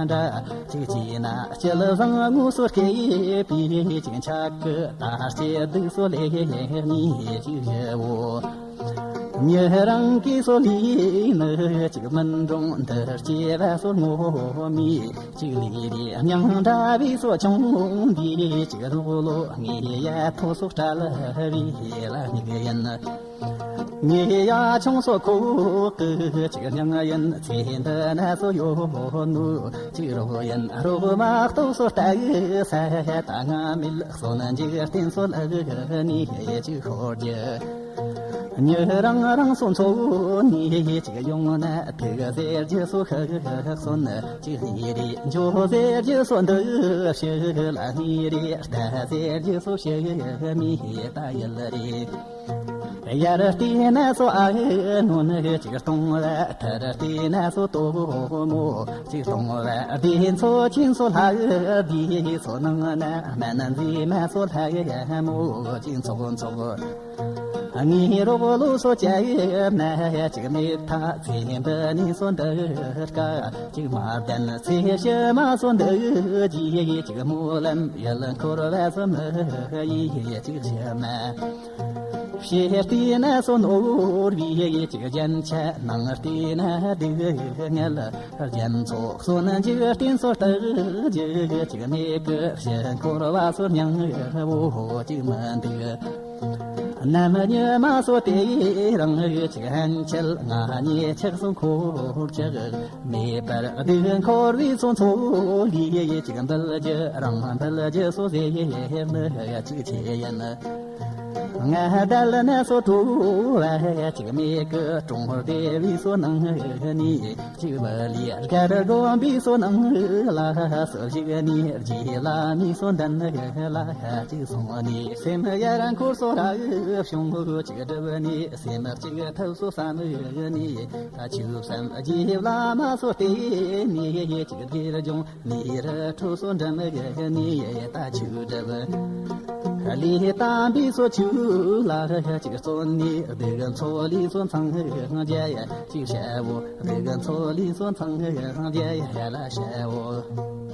འདྲ་ཅིག་ཅི་ན་སྐྱལ་བཟང་ངོ་སོ་སྐྱེ་པི་ཅིག་ཆག་གི་ད་སྐྱེ་སྡུག་སོ་ལེ་ནི་ཅིག་བཞི་བོ། ཉེ་རང་གི་སོ་ལི་ནི་ཅིག་མིན་འགྲོང་འདི་སྐྱེ་བ་སོ་ངོ་མི་ཅིག་ལི་རི་སྙིང་འདྲ་བའི་སོ་ཆུང་འདི་ཅིག་རོ་ལོ་ངའི་ཡ་ཐོ་སོ་སྐྲ་ལ་བི་ལ་ཉིག་ཡིན། ངའི་ཡ་ཆུང་སོ་ཁོ་གི་ཅིག་སྙིང་ཡིན། ཚེ་འདི་ན་སོ་ཡོད་ནོ་ཅིག་རོ་ཡིན། རོ་མ་གཏོགས་སོ་ལྟ་ས་ད་ང་མིལ་སོ་ན་འཇིག་རྟེན་སོ་ལ་ནི་ཅིག་ཤོར་རྒྱུ། ཉེ་རང་རང་སོ་འཚོ་ནི་ཅིག་ཡོང་ན་ཐུག་ཟེར་རྒྱུ་སོ་ཤག་སོན་ཅིག་ནི་རེ་འཇོ་ཟེར་རྒྱུ་སོ་འདི་ཕྱི་ལ་ནི་རེ་ལྟ་ཟེར་རྒྱུ་སོ་ཕྱི་མི་ད་ཡལ་རེ། ཡར་བལྟས་ན་སོ་ཨ་ནོ་ནི་ཅིག་སྟོང་བ། མཐར་བལྟས་ན་སོ་དོ་མོ་ཅིག་སྟོང་བ། བདེ་མཚོ་ཆེན་སོ་ལྷ་བདེ་སོ་ནང་ན་སྨན་མཛེས་མ་སོ་ལྷ་མོ་ཅིག་འཚོགས་འཚོགས། ངའི་རོགས་ལོ་སོ་ཅ་ཡི་ན་ཅིག་མེད་ཐ་ཚེ་འདི་ནི་སོ་འདི་ཀ་ཅིག་མ་བདེན་ཚེ་ཕྱི་མ་སོ་འདི་ཅི་ཅིག་སྨོན་ལམ་ཡུལ་འཁོར་བ་སོ་མི་ཡི་ཅིག་ཕྱི་མ། ཕྱི་བལྟས་ན་སོ་ནོར་བུའི་ཅིག་རྒྱན་ཆ། ནང་བལྟས་ན་སྡུག་བསྔལ་རྒྱན་ཚོགས་སོ་ན་འཇིག་རྟེན་སོ་རྟག་རྒྱུ་ཅིག་མེད་གི། ཕྱི་འཁོར་བ་སོ་སྙིང་བོ་ཅིག་མི་འདུག་རྣམ་གཉིས་མ་སོ་དེ་རང་ཅིག་ཧན་ཆད་ང་གཉིས་ཆགས་སོ་འཁོར་ཆགས་མེད་པར་སྡུག་འཁོར་བའི་སོ་མཚོ་ལི་ཅིག་འབུལ་རྒྱུ་རང་འབུལ་རྒྱུ་སོ་ཟེར་ནི་ཅིག་ཆེ་ཡིན། ང་བདལ་ན་སོ་དྲོ་བ་ཅིག་མེད་གི། གྲོང་སྡེ་བའི་སོ་ནང་ནི་ཅིག་བ་ལི་རྒར་དགོན་པའི་སོ་ནང་ལ་སོ་ཞིག་ནི་རྗེ་བླ་མའི་སོ་འདན་ལ་ཅིག་སོང་ནི་སེམས་ཡར་འཁོར་སོ་ར་བྱུང་ཅིག་སྒྲུབ་ནི་སེམས་ཅིག་ཐབས་སོ་བསམ་ནི་ད་ཆུ་བསམ་རྗེ་བླ་མ་སོ་བལྟས་ནི་ཅིག་དགེ་སྦྱོང་ལས་ར་ཁྲོ་སོ་འགྲམ་གི་ནི་ད་ཆུ་སྒྲུབ། ལས་དམ་པའི་སོ་ཆུ་ལ་ཅིག་བརྩོན་ནི་སྡུག་མཚོ་ལས་སོ་ཚང་རྒྱ་ཡ་ཅིག་བྱའོ། སྡུག་མཚོ་ལས་སོ་ཚང་རྒྱ་ཡ་ལ་བྱའོ།